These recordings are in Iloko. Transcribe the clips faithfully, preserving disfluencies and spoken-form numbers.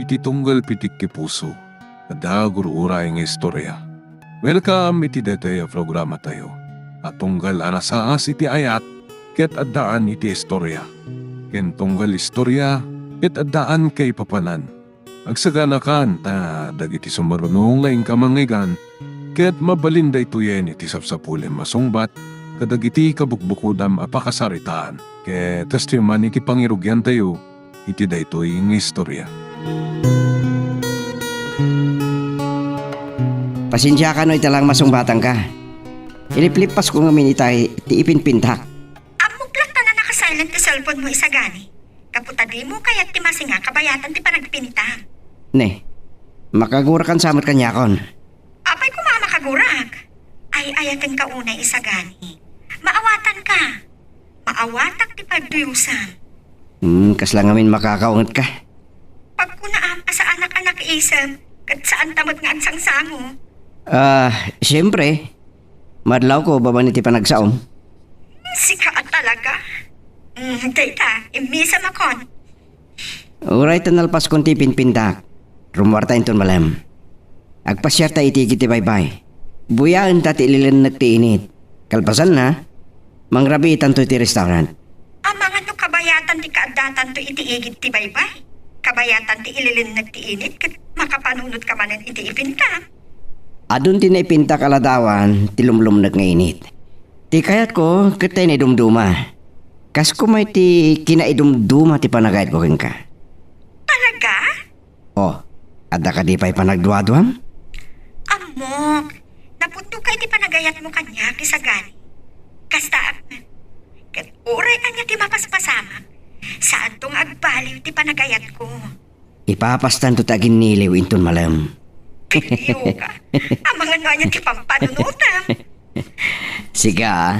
Ti tunggal pitik ti puso, adda gur-uray nga istorya. Welcome iti daytoy a programatayo a tunggal a nasaas iti ayat ket addaan iti istorya, ken tunggal istorya ket addaan kaipapanan. Agsaganakan ta dagiti sumaruno nga inka mangngeggan ket mabalin daytoyen iti sapsapulem a sungbat kadagiti kabukbukodam a pakasaritaan. Ket kastoy man iti pangirugiantayo iti daytoy nga istorya. Pasensiakan no ita la nga masungbatanka. Iliplippasko ngamin itay ti ipinpintak. Ammok latta a naka-silent ti cellphone mo, Isagani. Gapu ta dimo kayat ti masinga kabayatan ti panagpinta. Ne, makagurakan sa met kaniakon. Apay koma a makagurak? Ay-ayatenka unay, Isagani. Maawatanka. Maawatak ti pagduyusan. Hmm, kasla ngamin makakaungetka. Pagkunaam a saanak a nakiisem, ket saanta met nga agsangsango. Ah, siyempre. Madlawko babaen iti panagsaom. Sika a talaga. Mm, dayta, immisamakon. Uray ta nalpaskon ti ipinpintak, rummuarta inton malem. Agpasiarta iti igid ti baybay. Buyaenta ti ililennek ti init. Kalpasanna, mangrabiitanto iti restaurant. Amangan no kabayatan ti kaaddatanto iti igid ti baybay. Kabayatan ti ililennek ti init ket makapanunot ka manen iti ipinta. Adun ti naipintak a ladawan ti lumlumnek nga init. Ti kayatko ket ta inidumduma. Kas koma iti kinaidumduma ti panagayatko kenka. Talaga? Oh, adda kadi pay panagduaduam? Ammok, napudno ka iti panagayatmo kaniak, Isagani. Kasta, ket uray ania ti mapaspasamak, saanto nga agbaliw ti panagayatko. Ipapastanto ti aginniliw inton malem. Piliw ka. Amangan no ania ti pampanunotam. Sika, ah.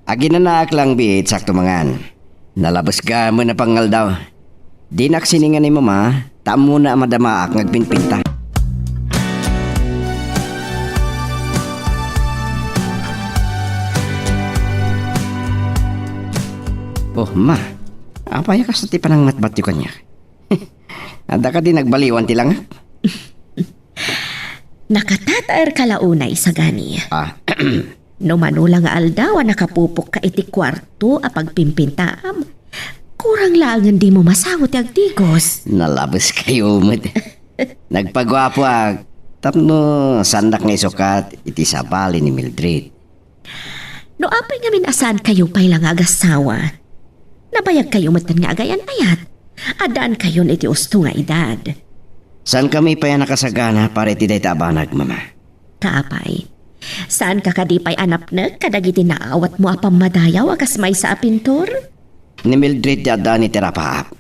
Aginanaak lang biit sakto mangan. Nalabes ka met a pangaldaw. Dinak sininga ni Mama, ta ammona a madamaak nga agpinpinta. Oh, Ma, apay a kasta ti panangmatmatyo kaniak? Adda kadi nagbaliwan ti langak? Nakatataerka la unay, Isagani. Ah. No mano la nga aldaw a nakapupokka iti kuarto a pagpimpintaam, kurang laengen dimo masawa ti agtigos. Nalabes kayo met. Nagpaguapoak tapno saandak nga isukat iti sabali ni Mildred. No apay ngamin a saankayo pay la nga agassawa, nabayagkayo metten nga agayan-ayat. Addaankayon iti usto nga edad. Saankami pay a nakasagana para iti dayta a banag, Mama. Kaapay, saanka kadi pay a napnek kadagiti naawatmo a pammadayaw a kas maysa a pintor? Ni Mildred ti addaan iti rapaap.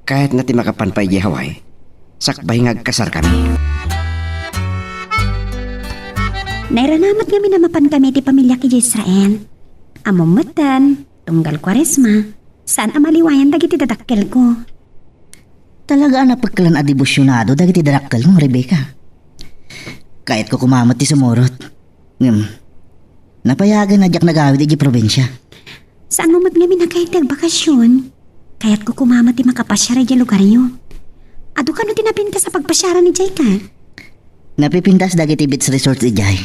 Kayatna ti makapan pay idiay Hawaii, sakbay nga agkasarkami. Nairanamat ngamin a mapankami iti pamiliak idiay Israel. Ammom metten, tunggal Kuaresma, saan a maliwayan dagiti dadakkelko. Talaga a napekkelan a debosionado dagiti dadakkelmo, Rebecca. Kayatko koma met ti sumurot. Ngem, napayagen a diak nagawid idiay probinsia. Saanmo met ngamin a kayat ti agbakasyon? Kayatko koma met ti makapasiar idiay lugaryo. Adu kano ti napintas a pagpasiaran idiay ka? Napipintas dagiti beach resort idiay.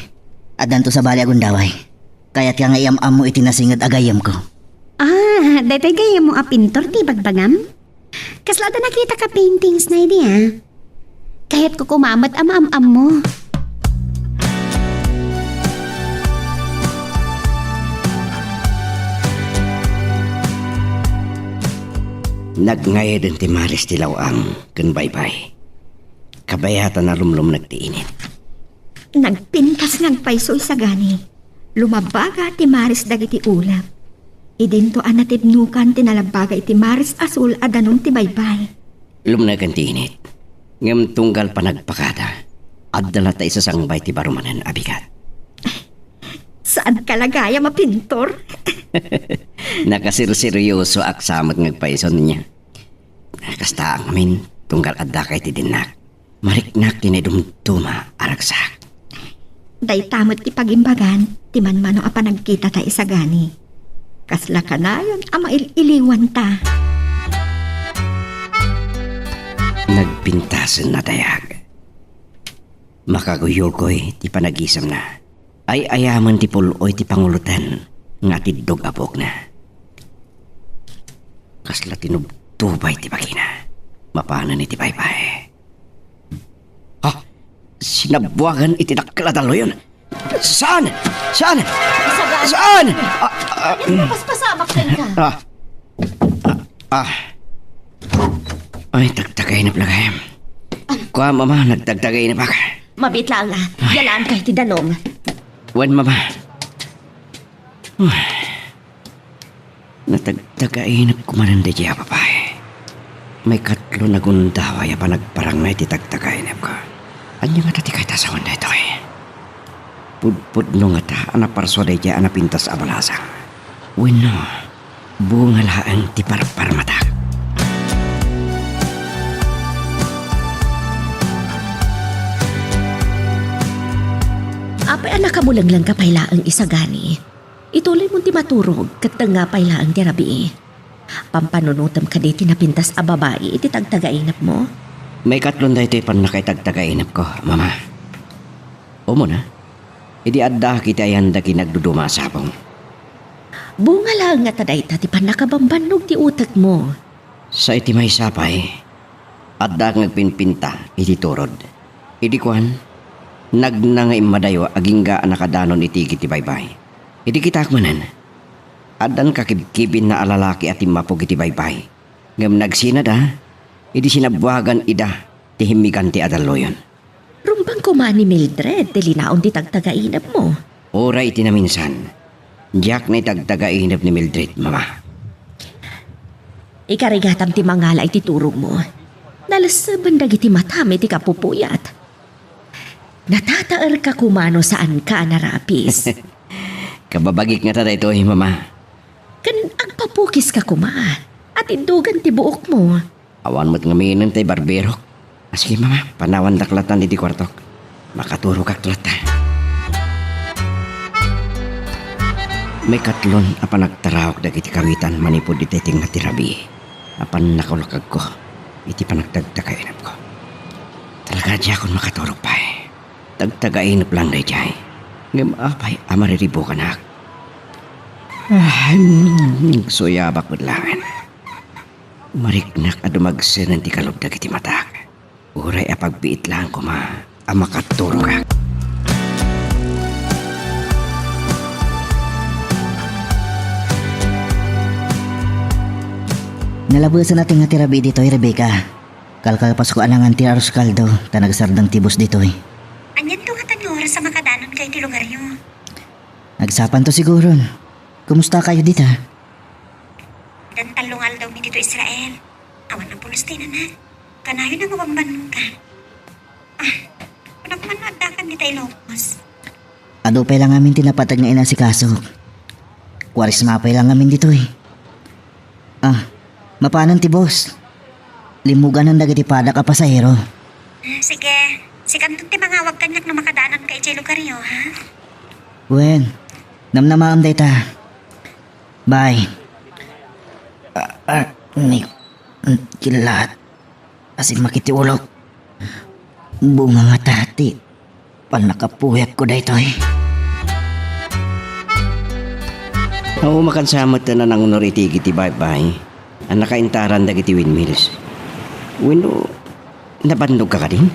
Addanto sabali a gundaway. Kayatka nga iam-ammo iti nasinged a gayyemko. Ah, daytoy gayyemmo a pintor ti ibagbagam? Kasla adda nakitaka paintings na idi, ah. Kayatko koma met a maam-ammo. Nagngayden ti Maris ti law-am ken baybay. Kabayatan a lumlumnek ti init. Nagpintas nga agpayso, Isagani. Lumabaga ti Maris dagiti ulep. Idinto a natibnokan ti nalabaga iti Maris Asul a danum ti baybay. Lumneken ti init. Ngem tunggal panagpakada, adda latta isasangbay ti baro manen a bigat. Saanka la gayam a pintor? Nakaserseryosoak sa met nga agpayso, Niña. Kasta ngamin, tunggal addaka iti dinnak. Mariknak ti naidumduma a ragsak. Dayta met ti pagimbagan ti manmano a panagkitata, Isagani. Kasla kanayon a mail-iliwanta. pintasen a dayag. Makaguyugoy ti panagisemna. Ay-ayamen ti pul-oy ti panguloten nga atiddog a buokna. Kasla tinubtubay ti bagina. Mapanen iti baybay. Ha? Sinabuagan iti dakkel a dalluyon? Saan? Saan? Saan? Ah, ah, Napaspasamak kenka. Ah. Ah. Ah. Ay, tagtagainep la gayam. Kua, Mama, nagtagtagainep ak. Mabiit laeng a. Ay. Yalaanka iti danum. Wen, Mama. Ay. Natagtagainep ko manen daydiay a babai. Maikatlo a gundaway a panagparangna iti tagtagainepko. Ania ngata ti kayat a sawen daytoy? Pudpudno ngata a naparsua daydiay a napintas a balasang? Wenno, bunga laeng ti parparmatak? Apay a nakamulenglengka pay laeng, Isagani? Ituloymon ti maturog ket tengnga pay laeng ti rabii. Pampanunotem kadi ti napintas a babai iti tagtagainepmo? Maikatlo daytoy pannakaitagtagainepko, Mama. Umuna, idi addaak iti ayan dagiti nagduduma a sabong. Bunga laeng ngata dayta ti pannakabambannog ti utekmo. Sa iti maysa pay, addaak nga agpinpinta iti turod. Idi kuan, nagna nga immadayo agingga a nakadanon iti igid ti baybay. Idi kitaak manen, addan kakibkibinna a lalaki a timmapog iti baybay. Ngem nagsinada, idi sinabuagan ida ti himmigan ti adalluyon. Rumbeng koma ni Mildred ti linaon ti tagtagainepmo. Uray iti naminsan, diak naitagtagainep ni Mildred, Mama. Ikarigatam ti mangala iti turogmo. Nalesseben dagiti matam iti kapupuyat. Natataerka koma no saanka a narapis. Kababagik ngata daytoy, Mama. Ken agpapukiska koma. Atindugan ti buokmo. Awan met ngamin tay barberok. A, sige, Mama, panawandak latan iti kuartok. Makaturogak latta. Maikatlon a panagtaraok dagiti kawitan manipud iti tengnga ti rabii a pannakaulkagko iti panagtagtagainepko. Talaga diakon makaturog pay. Tagtagainep lang daydiay. Ngem apay a mariribukanak? Ah, mm, suyabak met laeng. Mariknak a dumagsenen ti kalub dagiti matak. Uray a pagbiit laeng koma a makaturogak. Nalabesen a tengnga ti rabii ditoy, Rebecca. Kalkalpasko a nangan ti arroz caldo, ta nagsardeng ti bus ditoy. Anianto ngatan nga oras a makadanonkayo iti lugaryo? Agsapanto siguron. Kumustakayo dita? Addan tallo nga aldawmi ditoy Israel. Awan a pulos ti inana. Kanayon a mabambannoka. Ah, kunak man no addakan dita Ilocos. Adu pay la ngamin ti napateg nga inasikasok. Kuaresma pay la ngamin ditoy. Ah, mapanen ti bus. Limmuganen dagiti padak a pasahero. Ah, sige. Sikanto ti mangawag kaniak no makadanonka idiay lugaryo, ha? Wen, namnamaem dayta. Bye. Ah, ah, ni, mm, kilat. Asin makitiulok. Bunga ngata ti pannakapuyatko daytoy. Aw, makansa met a nangnur iti igid ti baybay a nakaintaran dagiti windmills. Wenno, nabannogka kadin?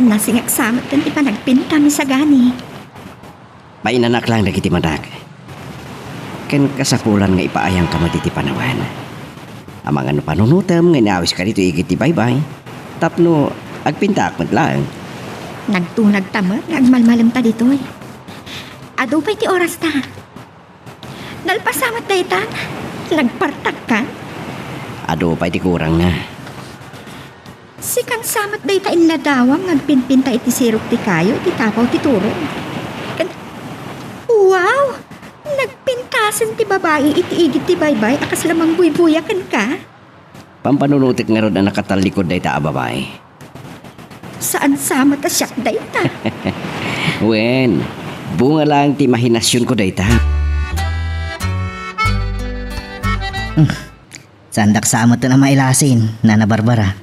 Nasingak sa met ti panagpintam, Isagani. Painanak lang dagiti matak. Ken kasapulan nga ipaayangka met iti panawen. Amangan no panunotem nga inawiska ditoy igid ti baybay, tapno agpintaak met laeng. Nagtunagta met nga agmalmalemta ditoy. Adu pay ti orasta. Nalpasa met dayta, nagpartakkan. Adu pay ti kurangna. Sikan sa met dayta inladawam nga agpinpinta iti sirok ti kayo iti tapaw ti turog. Ken, wow! Nagpintasen ti babai iti igid ti baybay a kasla mangbuybuya kenka. Pampanunotek ngarud a nakatallikud dayta a babai. Saan sa met a siak dayta? Wen, bunga laeng ti imahinasionko dayta. Hmm. Saandak sa met a mailasin, Nana Barbara.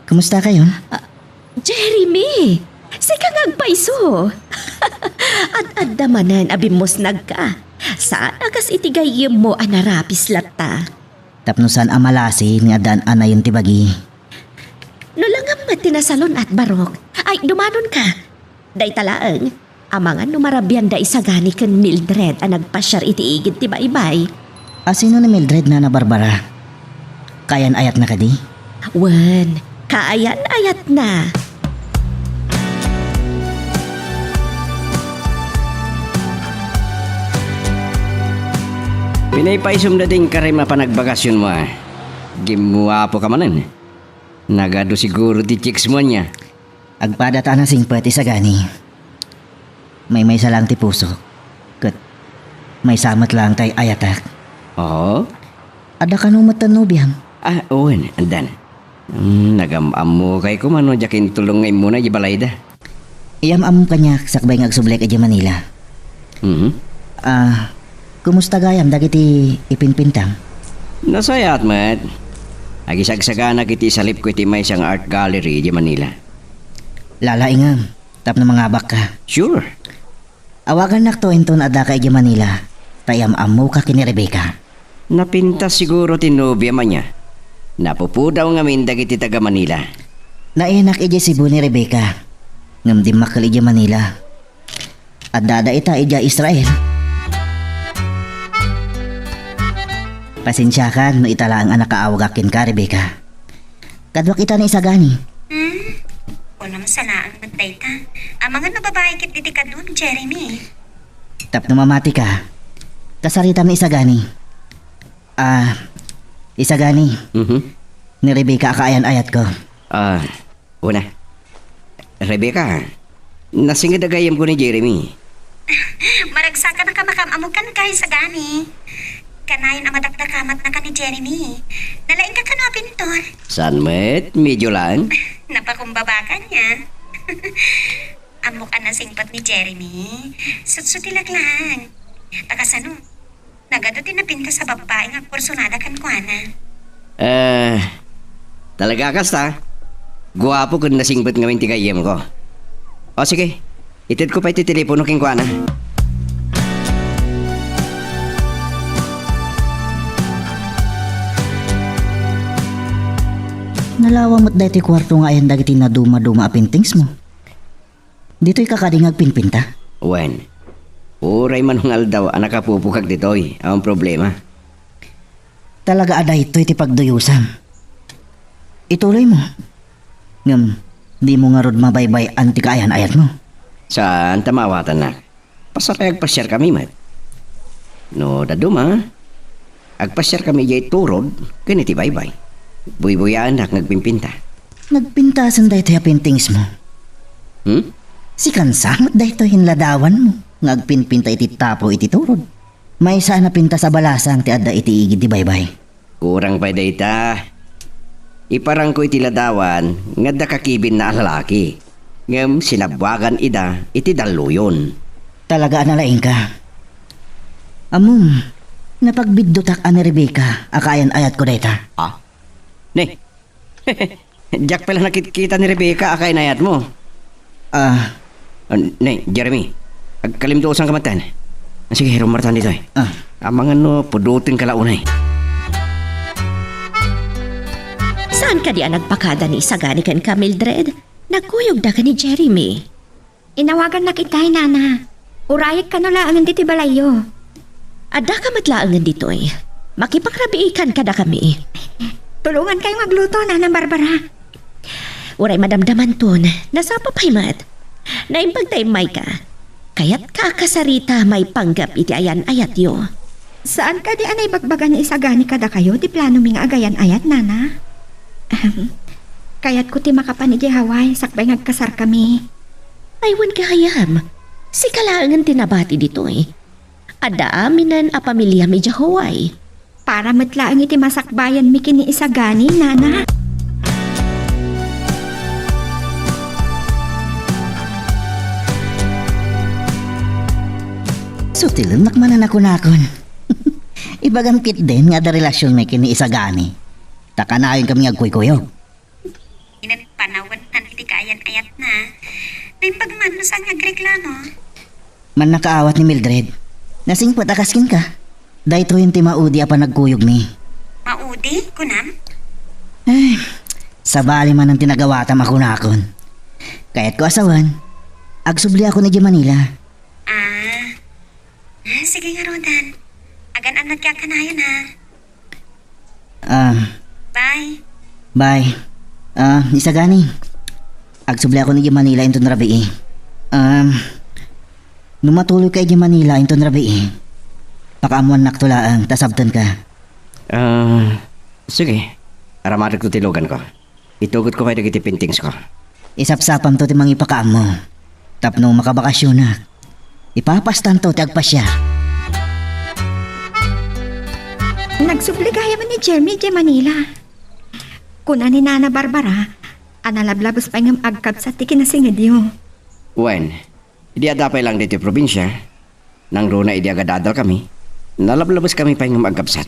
Kumusta kayo? Ah, Jeremy! Sika nga agpayso! Ad-adda manen a bimmusnagka. Saan a kas iti gayyemmo a narapis latta. Tapno saan a malasi nga addaan a nayon ti bagi. No langam met ti nasalun-at, Barok. Ay, dumanonka. Dayta laeng, amangan no marabian da Isagani ken Mildred a nagpasiar iti igid ti baybay. A sino ni Mildred, Nana Barbara? Kaayan-ayatna kadi? Wen, kaayan-ayatna. Pinaypaysom da ti inkarim a panagbakasionmo, a. Gimmuapoka manen. Nagadu siguro ti chicks mo ania. Agpadata a nasingpet, Isagani. Maymaysa laeng ti pusok. Ket maysa met laeng ti ay-ayatek. Oo? Adda kano met ti nobiam? Ah, wen, addan. Hmm, nagam-ammokay koma no diak intulong nga immuna idiay balayda. Iyam-ammom kaniak sakbay nga agsublek idiay Manila. Mhm. Ah, kumusta gayam dagiti ipinpintam? Nasayaat met. Agisagsaganak iti isalipko iti maysa nga art gallery idiay Manila. Lalaingem tapno mangabakka. Sure. Awagannakto inton addaka idiay Manila, ta iyam-ammoka ken ni Rebecca. Napintas siguro ti nobiam ania. Napupudaw ngamin dagiti taga-Manila. Nayanak idiay Cebu ni Rebecca, ngem dimmakkel idiay Manila. Addada ita idiay Israel. Pasensiakan no ita laeng a nakaawagak kenka, Rebecca. Kaduak ita ni Isagani. Hmm? Unam sanaang met dayta. Amangan no babai ket diti kaduam, Jeremy. Tapno mamatika, kasaritam ni Isagani. Ah, Isagani. Mhm. Ni Rebecca a kaayan-ayatko. Ah, una. Rebecca, nasinged a gayyemko ni Jeremy. Maragsakan a kamakam-amok kenka, Isagani. Kanayon a madakdakamatnaka ni Jeremy. Nalaingka kano a pintor? Saan met, medyo lang. Napakumbaba ka nia. Ammok a nasingpet ni Jeremy. Sutsutilak lang. Ta kasano? Nagadu ti napintas a babbai nga agporsunada kenkuana. Eh, talaga kasta? Guapo ken nasingpet ngamin ti gayyemko. O sige, itedko pay ti telepono kenkuana. Nalawa met daytoy kuarto nga ayan dagiti nadumaduma a paintings mo. Ditoyka kadi nga agpinpinta? Wen, uray manungaldaw a nakapupugak ditoy, awan problema. Talaga a daytoy ti pagduyusam. Ituloymo. Ngem, dimo ngarud mabaybay-an ti kaayan-ayatmo? Saan ta maawatannak. Pasakay agpasiarkami met. No dadduma, agpasiarkami idiay turod ken iti baybay. Buybuyaennak nga agpinpinta. Nagpintasen daytoy a paintings mo? Hmm? Sikan sa met daytoy inladawan mo nga agpinpinta iti tapo iti turod. Maysa a napintas a balasang ti adda iti igid ti baybay. Kurang pay dayta. Iparangko iti ladawan nga adda kakibinna a lalaki, ngem sinabbuagan ida iti dalluyon. Talaga a nalaingka. Ammom, napagbiddutak a ni Rebecca a kaayan-ayatko dayta. Ah? Ne? Diak pay la nakitkita ni Rebecca a kainayatmo. Ah. Ah, ne, Jeremy, agkalimduosanka met. Ah, sige, rumartan ditoy. Ah. Amangan no pudotenka la unay. Saan kadi a nagpakada ni Isagani kenka, Mildred? Nagkuyogda ken ni Jeremy. Inawagannak itay, Nana. Urayek kano laengen ditoy balayyo. Addaka met laengen ditoy. Makipangrabiikan kadakami. Tulongankayo nga agluto, Nana Barbara. Uray madamdamanton, nasapa pay met. Naimbag ta immayka. Kayatka a kasarita maipanggep iti ayan-ayatyo. Saan kadi a naibagbaga ni Isagani kadakayo ti planomi nga agayan-ayat, Nana? Ahem. Kayatko ti makapan idiay Hawaii sakbay nga agkasarkami. Ay, wen gayam. Sika laengen ti nabati ditoy. Adda aminen a pamiliam idiay Hawaii. Para met laeng iti masakbayanmi ken ni Isagani, Nana. Sutilennak manen a kunakon. Ibagam ketdin nga adda relasionmi ken ni Isagani. Ta kanayonkami nga agkuykuyog. Inen Saan nga agreklamo? Mannakaawat ni Mildred. Nasingpet a kas kenka. Daytoyen ti maudi a panagkuyogmi. Maudi, kunam? Ay, sabali manen ti nagawatam a kunakon. Kayatko a sawen, agsubliakon idiay Manila. Ah. Ah, sige ngaruden. Agan-annadka kanayon, ha? Ah. Bye. Bye. Ah, isagani. Agsubliakon idiay Manila inton rabii. Um, no matuloyka idiay Manila inton rabii, pakaammoannakto laeng ta sabtenka. Ah, sige. Aramadekto ti luganko. Itugotko pay dagiti paintingsko. Isapsapamto ti mangipakaammo. Tapno makabakasionak, ipapastanto ti agpasiar. Nagsubli gayam ni Jeremy idiay Manila. Kuna ni Nana Barbara a nalablabes pay ngem agkabsat ti kinasingedyo. Wen, idi adda pay laeng ditoy probinsia, nangruna idi agadadalkami, nalablabeskami pay ngem agkabsat.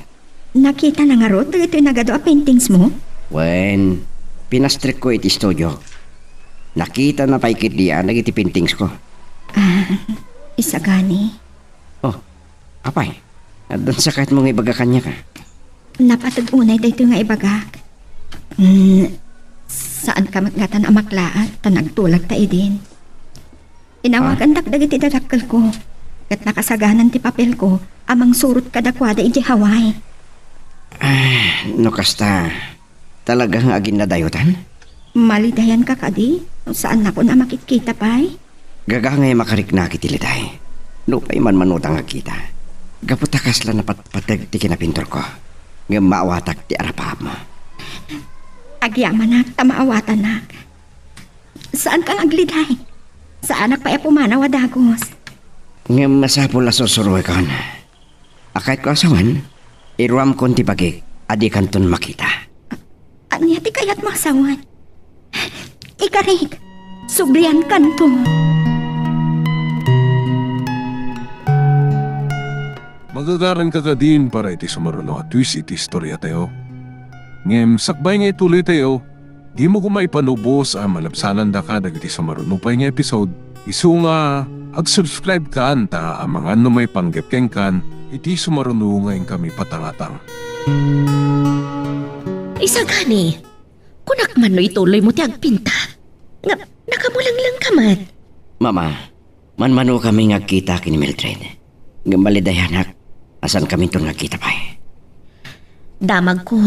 Nakitana ngarud dagitoy nagadu a paintingsmo? Wen, pinastrekko iti studio. Nakitana pay ketdi a dagiti paintingsko. Ah, isagani. Oh, apay, addan sakayatmo nga ibaga kaniak, a? Napateg unay daytoy nga ibagak. Mm, saanka met ngatan a maklaat ta nagtulagta idin. Inawagandak dagiti dadakkelko, ket nakasaganan ti papelko a mangsurot kadakuada idiay Hawaii. Ah, no kasta, talaga nga aginnadayotan? Malidayanka kadi no saannakon a makitkita pay? Gagangay a makariknak iti liday. Nupay manmanuta nga agkita. Gapu ta kasla napatpateg ti kinapinturko, ngem maawatak ti arapaapmo. Agyamanak ta maawatanak. Saanka nga agliday. Saanak pay a pumanaw a dagus. Ngem masapul a sursuroekon. A kayatko a sawen, iruamkon ti bagik a dikanton makita. Ania ti kayatmo a sawen? Ikarik, subliankanto. Magagaranka kadin para iti sumaruno a twist iti istoriatayo. Ngem sakbay nga ituloytayo, dimo koma ipanubos a malabsanandaka dagiti sumaruno pay nga episode, isu nga ag-subscribe kan ta amangan no maipanggep kenkan iti sumaruno nga inkami patangatang. Isagani, kunak man no ituloymo ti agpinta. Nga, nakamulenglengka met. Mama, manmanokami nga agkita ken ni Mildred. Ngem malidayanak a saankaminton nga agkita pay. Damagko,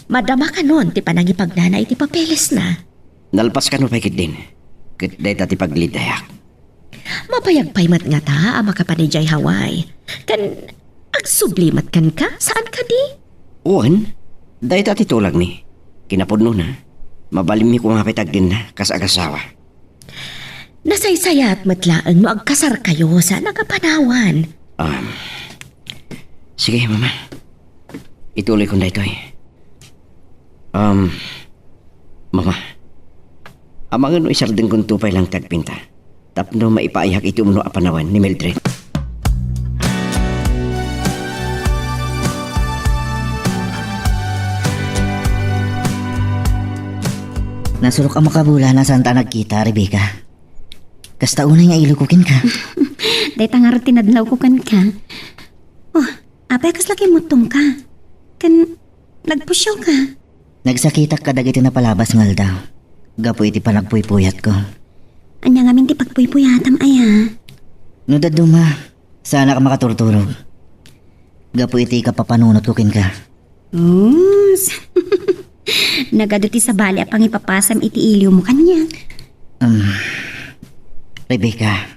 madama kanon ti panangipagnana iti papelesna. Nalpas kano pay ketdin, ket dayta ti paglidayak. Mabayag pay met ngata a makapan idiay Hawaii. Ken agsubli met kenka, saan kadi? Wen, dayta ti tulagmi. Kinapudnona, mabalinmi koma pay ti agdinna kas agasawa. Nasaysayaat met laeng no agkasarkayo saan a kapanawan. Um, sige, Mama. Ituloykon daytoy. Um, Mama, amangan no isardengkonto pay laeng ti agpinta tapno maipaayak iti umno a panawen ni Mildred. Nasurok a makabulan a saanta a nagkita, Rebecca. Kasta unay nga iliwko kenka. Dayta ngarud ti nadlawko kenka. Oh, apay a kasla kimmuttomka? Ken nagpusiawka? Nagsakitak kadagiti napalabas nga aldaw gapu iti panagpuypuyatko. Ania ngamin ti pagpuypuyatam aya? No dadduma, saanak a makaturturog gapu iti ikapapanunotko kenka. Us. Nagadu ti sabali a pangipapasam iti iliwmo kaniak. Um, Rebecca,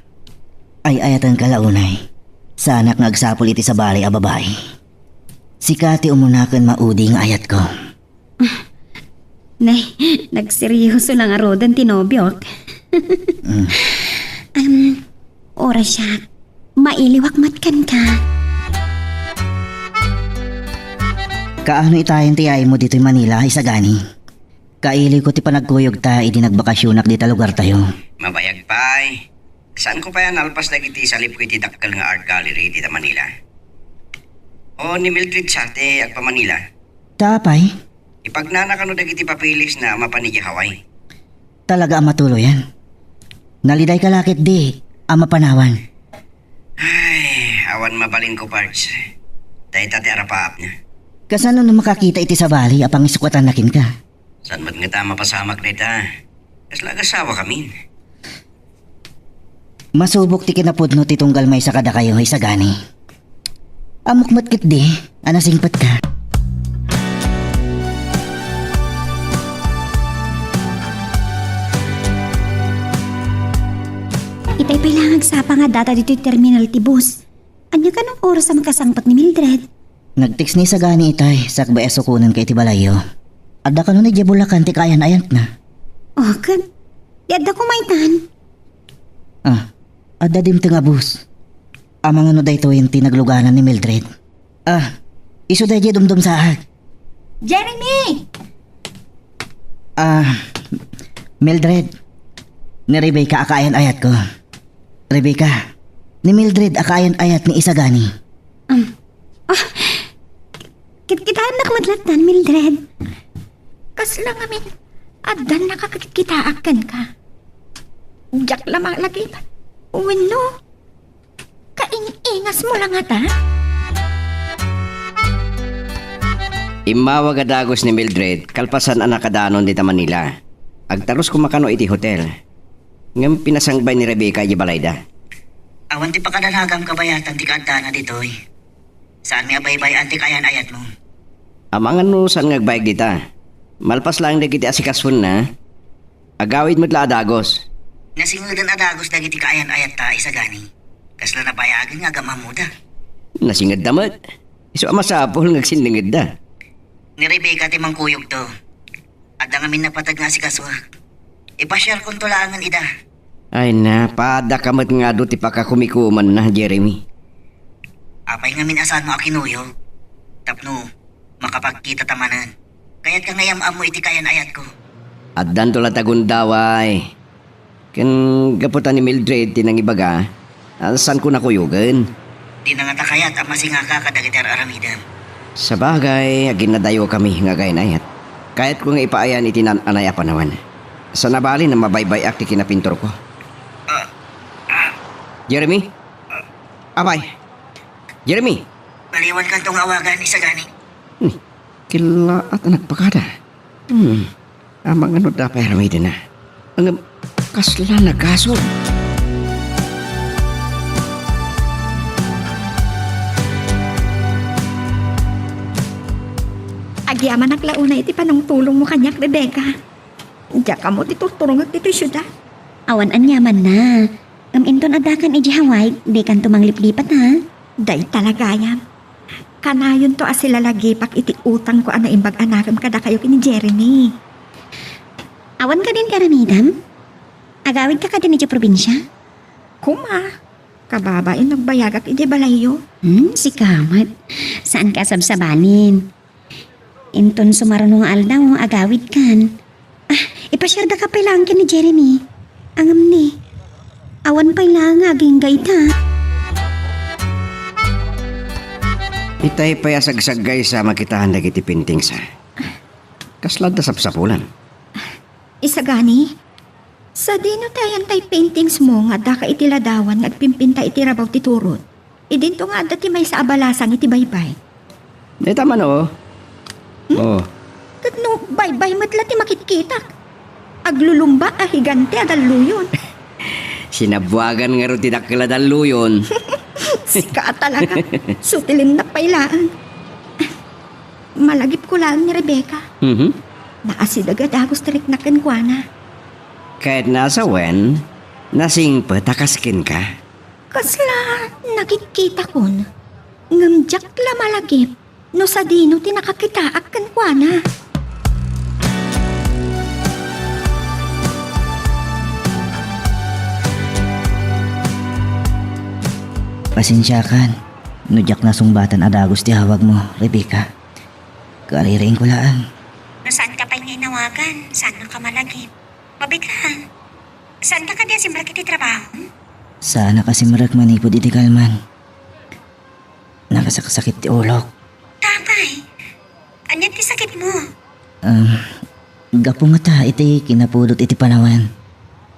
ay-ayatenka la unay. Saanak nga agsapul iti sabali a babai. Sika ti umuna ken maudi nga ayatko. Nay, nagseryoso la ngaruden ti nobiok. Mm. Em, ora siak, mailiwak met kenka. Kaano itayen ti yaymo ditoy Manila, isagani? Kailiwko ti panagkuyogta idi nagbakasionak dita lugartayo. Mabayag pay. Saanko pay a nalpas dagiti salipko iti dakkel nga art gallery dita Manila? O ni Mildred sa ti agpa-Manila? Ta apay? Ipagnana kano dagiti papeles na a mapan idiay Hawaii? Talaga a matuloyan. Nalidayka la ketdi a mapanawan. Ay, awan mabalinko, Pards. Dayta ti arapaapna. Kasano no makakita iti sabali a pangisukatan na kenka? Saan met ngata a mapasamak dayta? Kasla agasawakamin. Masubok ti kinapudno ti tunggal maysa kadakayo, isagani. Ammok met ketdi a nasingpetka. Itay pay la nga agsapa nga addata ditoy terminal ti bus. Ania kano oras a makasangpet ni Mildred? Nag-text ni isagani itay, sakbay a sukonenka iti balayyo. Adda kano idiay Bulacan ti kaayan-ayatna. O, ket di adda koma itan? Ah, adda dimteng a bus. Amangan no daytoyen ti nagluganan ni Mildred. Ah, isu daydiay dumdumsaak. Jeremy! Ah, Mildred, ni Rebecca a kaayan-ayatko. Rebecca, ni Mildred a kaayan-ayat ni isagani. Um, ah, kit-, kitaennak met lattan, Mildred. Kasla ngamin, addan nakakit-kitaak kenka. Diak la malagip. Wenno, kaing-ingasmo la ngata? Immawag a dagus ni Mildred kalpasan a nakadanon dita Manila. Agtalus koma kano iti hotel. Ngem pinasangbay ni Rebecca idiay balayda. Awan ti pakadanagam kabayatan ti kaaddana ditoy. Saanmi a baybay-an ti kaayan-ayatmo. Amangan no saan nga agbayag dita. Malpas laeng dagiti asikasona, agawid met la a dagus. Nasingeden a dagus dagiti kaayan-ayatta, isagani. Kasla nabayagen nga agam-ammoda. Nasingedda met. Isu a masapul nga agsinningedda. Ni Rebecca ti mangkuyogto. Adda ngamin napateg nga asikasoak. Ipasiarkonto laengen ida. Ay na, paadda ka met nga adu ti pakakumikumanna, Jeremy. Apay ngamin a saanmo a kinuyog? Tapno makapagkitata manen. Kayatka nga iyam-ammo iti kaayan-ayatko. Addanto la ta gundaway. Ken gapu ta ni Mildred ti nangibaga, a, saanko nakuyogen. Dina ngata kayat a masingaka kadagiti ar-aramidem. Sabagay, aginnadayokami nga agayat-ayat. Kayatko nga ipaayan iti naan-anay a panawen. Saan a bali a mabaybay-ak ti kinapinturko. Ah, ah. Jeremy? Apay? Jeremy? Baliwankanto nga awagan, isagani. Hmm. Killaat a nagpakada. Hmm. Amangan no adda pay aramidenna. Ngem kasla nagasol. Agyamanak la unay iti panangtulongmo kaniak, Rebecca. Diak ammo ti turturongek ditoy siudad. Awan aniamanna. Ngem inton addakan idiay Hawaii, dikanto mangliplipat, ha? Dayta la gayam. Kanayonto a silalagipak iti utangko a naimbag a narem kadakayo ken ni Jeremy. Awan kadin ti aramidem? Agawidka kadin idiay probinsia? Koma, kababain no agbayagak idiay balayyo. Hmm, sika met. Saanka a sabsabanin. Inton sumaruno nga aldaw, agawidkan. Ah, ipasiardaka pay laeng ken ni Jeremy. Ngem ni, awan pay laeng nga agingga ita. Itay pay a sagsaggaysa makitaan dagiti paintings, a. Kasla adda sapsapulan? Isagani, sadino ti ayan tay paintingsmo nga addaka iti ladawan nga agpimpinta iti rabaw ti turod? Idinto nga adda ti maysa a balasang iti baybay. Dayta man, o. Hmm? O. Ket no baybay met la ti makitkitak. Aglulumba a higante a dalluyon. Sinabuagan ngarud ti dakkel a dalluyon. Sika a talaga. Sutilimnak pay laeng. Malagipko laeng ni Rebecca. Mhm. Naasideg a dagus ti riknak kenkuana. Ket nasa wen, nasingpet a kas kenka. Kasla nakitkitakon, ngem diak la malagip no sadino ti nakakitaak kenkuana. Pasensiakan no diak nasungbatan a dagus ti awagmo, Rebecca. Kaririingko laeng. No saanka pay nga inawagan, saanka malagip. Mabigla. Saanka kadi a simrek iti trabaho? Saanak a simrek manipud iti kalman. Nakasaksakit ti ulok. Apay, ania ti sakitmo? Um, gapu ngata iti kinapudot iti panawen.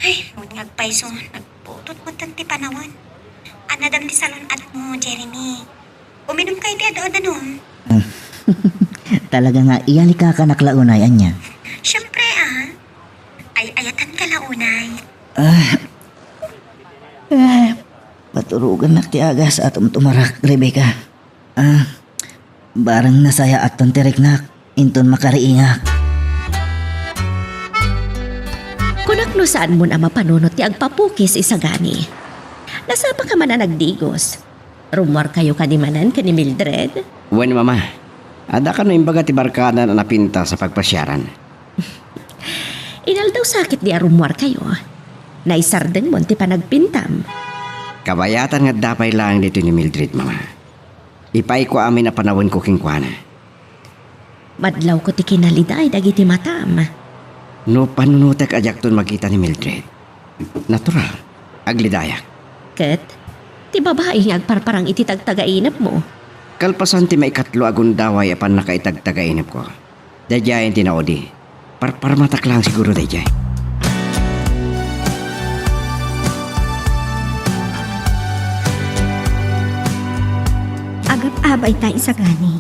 Ay, wen nga Payso, nagputot metten ti panawen. Annadam ti salun-atmo, Jeremy. Uminumkayo ti adu-adanum. Talaga nga iyalikakanak la unay, ania? Siempre, ah. Ay-ayatanka la unay. Ah. Ah. Paturogannak ti aga sa tumtumarak, Rebecca. Ah, barang nasayaatan ti riknak, inton makariingak. Kunak no saanmon a mapanunot ti agpapukis, Isagani. Nasapaka man a nagdigos. Rummuarkayo kadi manen ken ni Mildred? Wen, Mama. Adda kano imbaga ti barkada a napintas a pagpasiaran. Inaldaw sakit di a rummuarkayo. Naisardengmon ti panagpintam. Kabayatan nga adda pay laeng ditoy ni Mildred, Mama. Ipaayko amin a panawenko kenkuana. Madlawko ti kinaliday dagiti matam. No panunotek a diakton makita ni Mildred, natural, aglidayak. Ket, ti babai nga agparparang iti tagtagainepmo. Kalpasan ti maikatlo a gundaway a pannakaitagtagainepko, daydiayen ti naudi. Parparmatak laeng siguro daydiay. Agap-abay ta, Isagani.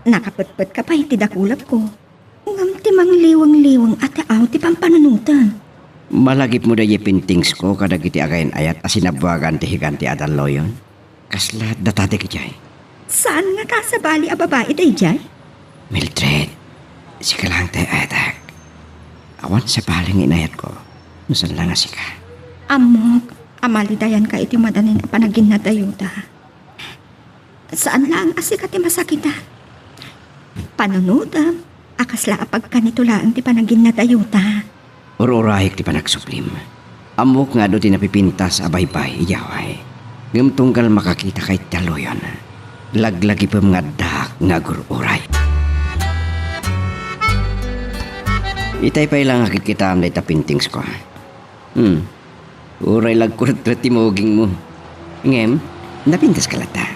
Nakapetpetka pay ti dakulapko. Ngem ti mangliweng-liweng a tao ti pampanunotem. Malagipmo daydiay paintingsko kadagiti agayan-ayat a sinabuagan ti higante a dalloyon? Kasla data dagijay. Saan nga kasabali a babai daydiay? Mildred, sika laeng ti ayatek. Awan sabali nga inayatko no saan la nga sika. Ammok a malidayanka iti madanin a panaginnadayota. Saan laeng a sika ti masakitan. Panunotem a kasla a pagkanito laeng ti panaginnadayota. Ur-urayek ti panagsublim. Ammok nga adu ti napipintas a baybay idiay hawaii. Ngem tunggal makakitaka iti dalloyon, laglagipem nga addaak nga agur-uray. Itay pay la nga kitkitaem dayta paintingsko. Hmm. Uray lagkuretret ti mugingmo. Ngem, napintaska latta.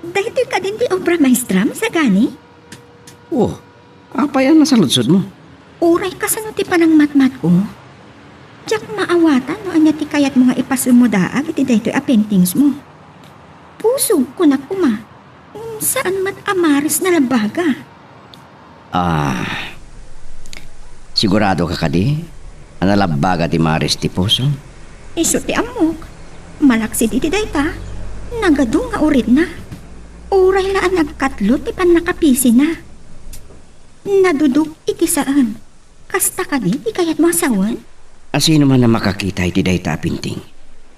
Daytoy kadin ti obra maestram, Isagani? Oh, apay a nasaludsodmo? Uray kasano ti panangmatmatko, diak maawatan no ania ti kayatmo nga ipasimudaag iti daytoy a paintingsmo. Pusog, kunak koma. Ngem saan met a maris nalabbaga. Ah, siguradoka kadi a nalabbaga ti maris ti puso? Isu ti ammok. Malaksid iti dayta, nagadu nga uritna. Uray la a nagkatlo ti pannakapisina. Nadudok iti saan. Kasta kadi ti kayatmo a sawen? A sino man a makakita iti dayta a painting,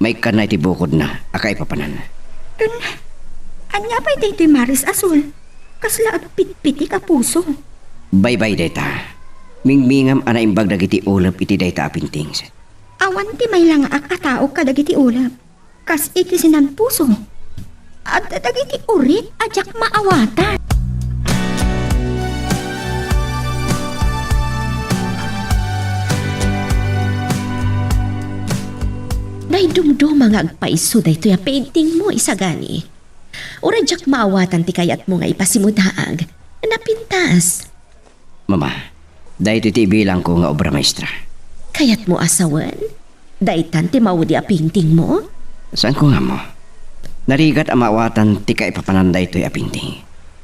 maikkanna iti bukodna a kaipapanan. Ken, ania pay daytoy maris a sul? Kasla agpitpitik a puso. Baybay dayta. Mingmingam a naimbag dagiti ulep iti dayta a paintings. Awan ti mailangaak a tao kadagiti ulep. Kas iti sinan puso, adda dagiti urit a diak maawatan. Naidumduma nga agpayso daytoy a paintingmo, Isagani. Uray diak maawatan ti kayatmo nga ipasimudaag. Napintas. Mama, daytoy ti ibilangko nga obra maestra. Kayatmo a sawen? Daytan ti maudi a paintingmo? Saanko nga ammo. Narigat a maawatan ti kaipapanan daytoy a painting.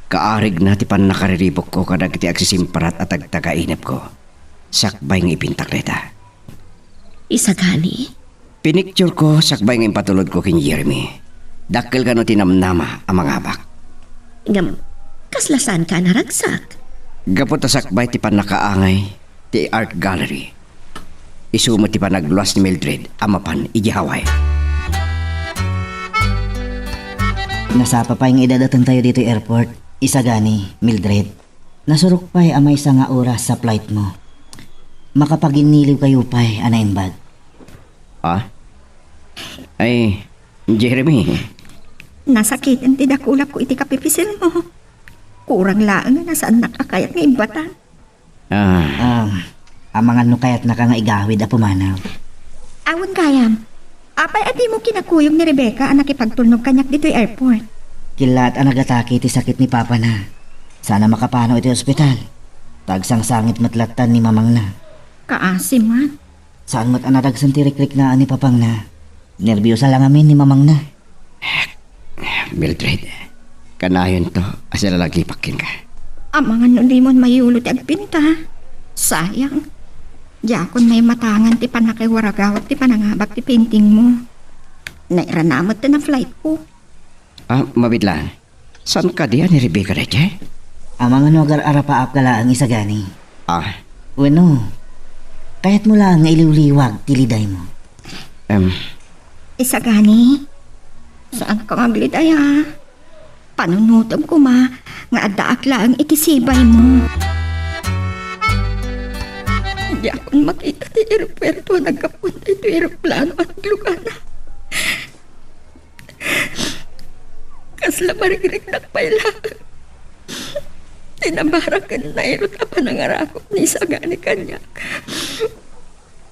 Kaarigna ti pannakariribukko kadagiti agsisimparat a tagtagainepko. Sakbay nga ipintak dayta. Isagani? Pinictureko sakbay nga impatulodko ken Jeremy. Dakkel kano ti namnama a mangabak. Ngem, kasla saanka a naragsak? Gapu ta sakbay ti pannakaangay ti art gallery, isu met ti panagluas ni Mildred a mapan idiay Hawaii. Nasapa pay nga idadatengtayo ditoy airport, Isagani, Mildred. Nasurok pay a maysa nga oras sa flightmo. Makapaginniliwkayo pay a naimbag. Ah? Ay, Jeremy. Nasakiten ti dakulapko iti kapipisilmo. Kurang laeng nga saannak a kayat nga imbatan. Ah. Ah, amangan no kayatnaka nga igawid a pumanaw. Awan gayam. Apay a dimo kinakuyog ni Rebecca a nakipagtulnog kaniak ditoy airport? Killaat a nagatake ti sakit ni papana. Saan a makapanaw iti ospital. Ta agsangsangit met lattan ni mamangna. Kaasi met. Saan met a nadagsen ti rikriknaan ni papangna. Nerbiosa la ngamin ni mamangna. Mildred, kanayonto a silalagipak kenka. Amangan no dimon mayulo ti agpinta. Sayang. Diakon maimatangan ti pannakaiwaragawak ti panangabak ti paintingmo. Nairana met ti na-flightko. Ah, mabiit laeng. Saan kadi a ni Rebecca daydiay? Amangan no agar-arapaapka laeng, Isagani. Ah. Wenno, kayatmo laeng nga iliwliwag ti lidaymo? Em. Isagani, saanka nga agliday, a? Panunotem koma nga addaak laeng iti sibaymo. Diakon makita ti eropuerto a naggapu daytoy eroplano a naglugana. Kasla marigriknak pay laeng ti nabara ken nairut a panangarakop ni Isagani kaniak.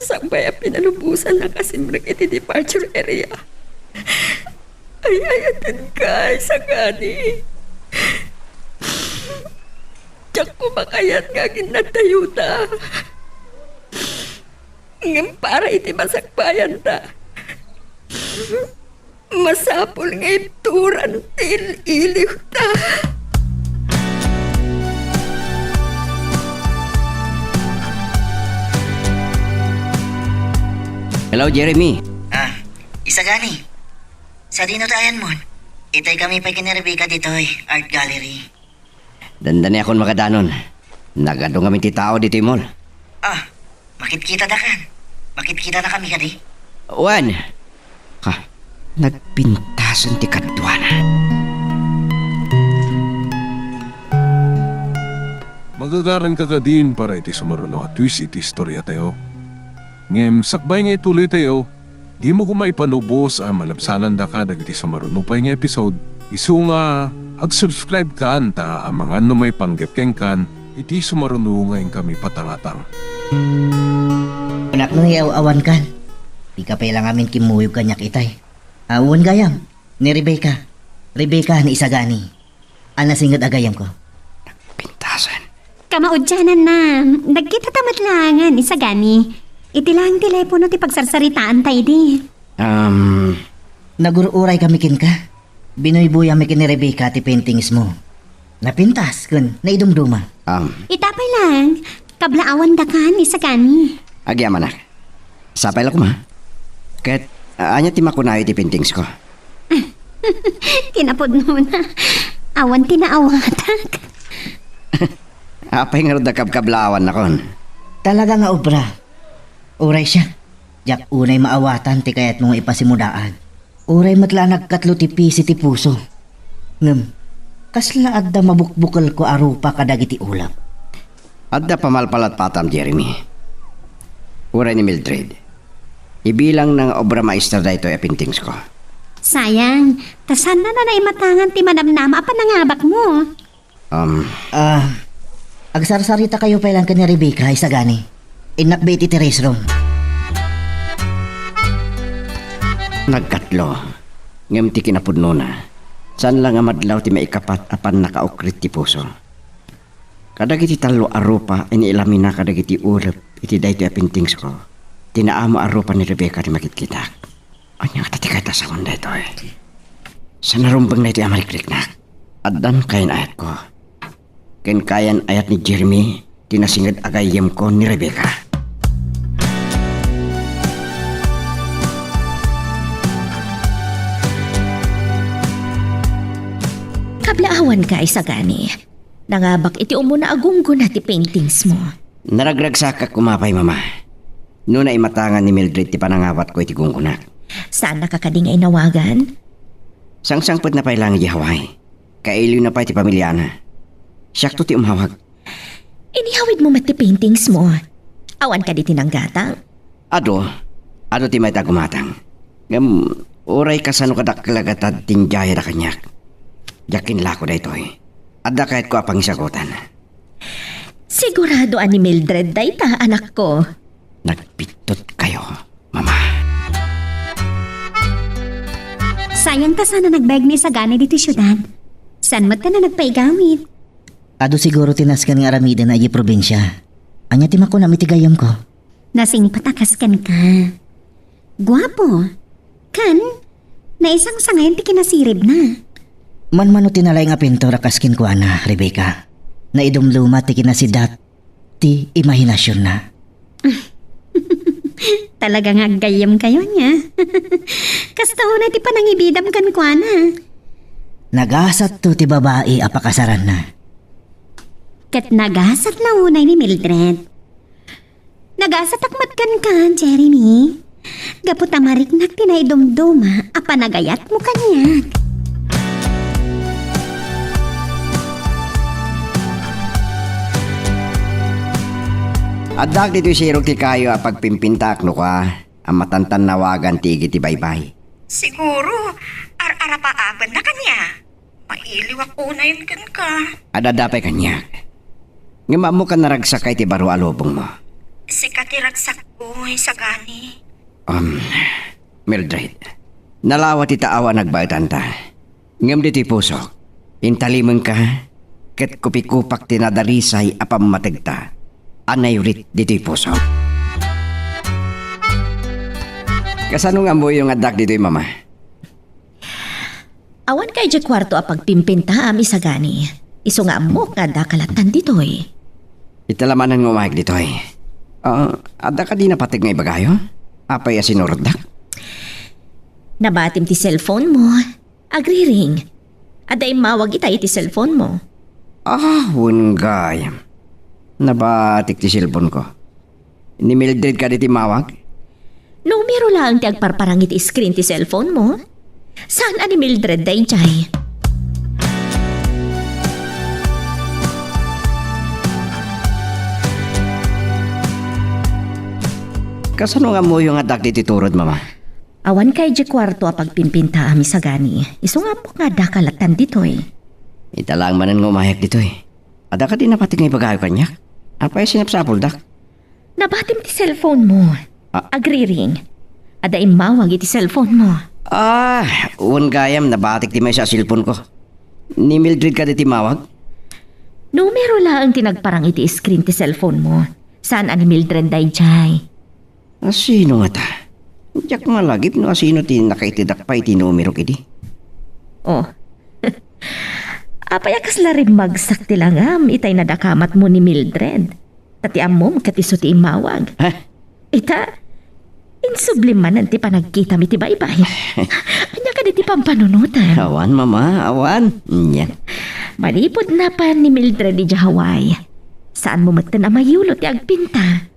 Sakbay a pinalubosannak a simrek iti departure area. Ay-ayatenka, Isagani. Diak koma kayat nga aginnadtayota. Ngem para iti masakbayanta, masapul nga ibturan ti il-iliwta. Hello, Jeremy. Ah, Isagani. Sadino ti ayanmon? Itay kami pay ken ni Rebecca ditoy, art gallery. Dandaniakon makadanon. Nagadu ngamin ti tao ditoy mall. Ah, makitkitadakan. Makitkitanakami kadi? Wen. Ha, nagpintasen ti kaduana. Magagaranka kadin para iti sumaruno a twist iti istoriatayo. Ngem sakbay nga ituloytayo, dimo koma ipanubos a malabsanandaka dagiti sumaruno pay nga episode, isu nga agsubscribe kan ta amangan no maipanggep kenkan iti sumaruno nga inkami patangatang. Kunak no yaw-awankan, dika pay la ngamin kimmuyog kaniak itay. Awan gayam, ni Rebecca. Rebecca ni Isagani. A nasinged a gayyemko. Nagpintasen. Kamaudiananna, nagkitata met laengen, Isagani. Iti laeng telepono ti pagsarsaritaanta idi. Um. Nagur-uray kami kenka. Binuybuyami ken ni Rebecca ti paintingsmo. Napintas ken naidumduma. Um. Ita pay laeng, kablaawandaka, Isagani. Agyamanak. Sapay la koma. Ket, a-, ania ti makunayo iti paintingsko? Kinapudnona, awan ti naawatak. Apay ngarud a kabkablaawannakon? Talaga nga obra. Uray siak, diak unay maawatan ti kayatmo nga ipasimudaag. Uray met la a nagkatlo ti pisi ti puso. Ngem, kasla adda mabukbukelko a rupa kadagiti ulep. Adda pamalpalatpatam, Jeremy. Uray ni Mildred, ibilangna nga obra maestra daytoy a paintingsko. Sayang, ta saanna a naimatangan ti manamnama a panangabakmo. Um. Ah, agsarsaritakayo pay laeng ken ni Rebecca, Isagani. Innakbi iti terrace room. Nagkatlo. Ngem ti kinapudnona, saan la nga madlaw ti maikapat a pannakaukrit ti puso. Kadagiti tallo a rupa iniilamina kadagiti ulep iti daytoy a paintingsko, ti naamo a rupa ni Rebecca ti makitkitak. Ania ngata ti kayat a sawen daytoy? Saan a rumbeng daytoy a marikriknak? Addan kayan-ayatko. Ken kayan-ayat ni Jeremy ti nasinged a gayyemko ni Rebecca. Kablaawanka, Isagani. Nangabak iti umuna a gunggona ti paintingsmo. Naragragsakak koma pay, Mama. No naimatangan ni Mildred ti panangawatko iti gunggonak. Saannaka kadi nga inawagan? Sangsangpetna pay laeng idiay Hawaii. Kailiwna pay ti pamiliana. Siakto ti umawag. Inihawidmo met ti paintingsmo. Awan kadi ti nanggatang? Adu, adu ti mayat a gumatang. Ngem, uray kasano kadakkel a gatad ti injayada kaniak. Diak kinlako daytoy. Adda kayatko a pangisagutan. Sigurado a ni Mildred dayta, anakko. Nagbiddutkayo, Mama. Sayang ta saan a nagbayag ni Isagani ditoy siudad. Saan met ta nagpaigawid? Adu siguro ti nasken nga aramidenna idiay probinsia. Ania ti makunam iti gayyemko? Nasingpet a kas kenka. Guapo. Ken, naisangsangayan ti kinasiribna. Manmano ti nalaing a pintor a kas kenkuana, Rebecca. Naidumduma ti kinasidat ti imahinasionna. Talaga nga aggayyemkayo ania. Kasta unay ti panangibidam kenkuana. Nagasatto ti babai a pakasaranna. Ket nagasat la unay ni Mildred. Nagasatak met kenka, Jeremy. Gapu ta mariknak ti naidumduma a panagayatmo kaniak. Addaak ditoy sirok ti kayo a pagpimpintaak no kua a matantannawagan ti igi ti baybay. Siguro, ar-arapaabanna kaniak. Mailiwak unayen kenka. Adda pay kaniak. Ngem ammok a naragsakay ti baro a lubongmo. Sika ti ragsakko, isagani. Um, Mildred, nalawa ti taaw a nagbaetanta. Ngem ditoy pusok, intalimenka, ket kupikupak ti nadarisay a pammategta a naiwrit ditoy pusok. Kasano nga ammoyo nga addak ditoy, Mama? Awan kay diay kuarto a pagpimpintaam, isagani. Isu nga ammok nga addaka lattan ditoy. Ita la manen nga umayag ditoy. Ah, adda kadi napateg nga ibagayo? Apay a sinurotdak? Nabatim ti cellphone mo. Agriring. Adda immawag ita iti cellphone mo. Ah, wen gayam. Nabatik ti cellphone ko. Ni Mildred kadi ti immawag? Numero laeng ti agparparang iti screen ti cellphone mo. Saan a ni Mildred daydiay? Kasano nga ammoyo nga addak ditoy turod, Mama? Awan kay diay kuarto a pagpimpintaam, isagani. Isu nga ammok nga addaka lattan ditoy. Ita laeng manen nga umayag ditoy. Adda kadi napateg nga ibagayo kaniak? Apay a sinapsapuldak? Nabatim ti cellphone mo. Ah. Agriring. Adda immawag iti cellphone mo. Ah, wen gayam, nabatik ti maysa a cellphone ko. Ni Mildred kadi ti immawag? Numero laeng ti nagparang iti screen ti cellphone mo. Saan a ni Mildred daydiay? Asino ngata? Diak malagip no asino ti nakaitedak pay iti numerok idi. Oh. Apay a kasla rimmagsak ti langam itay nadakamatmo ni Mildred? Ta ti ammom ket isu ti immawag. Ha? Ita, insubli manen ti panagkitam iti baybay. Ania kadi ti pampanunotam? Awan, Mama, awan. Nya. Manipud napan ni Mildred idiay Hawaii, saanmo metten a mayulo ti agpinta.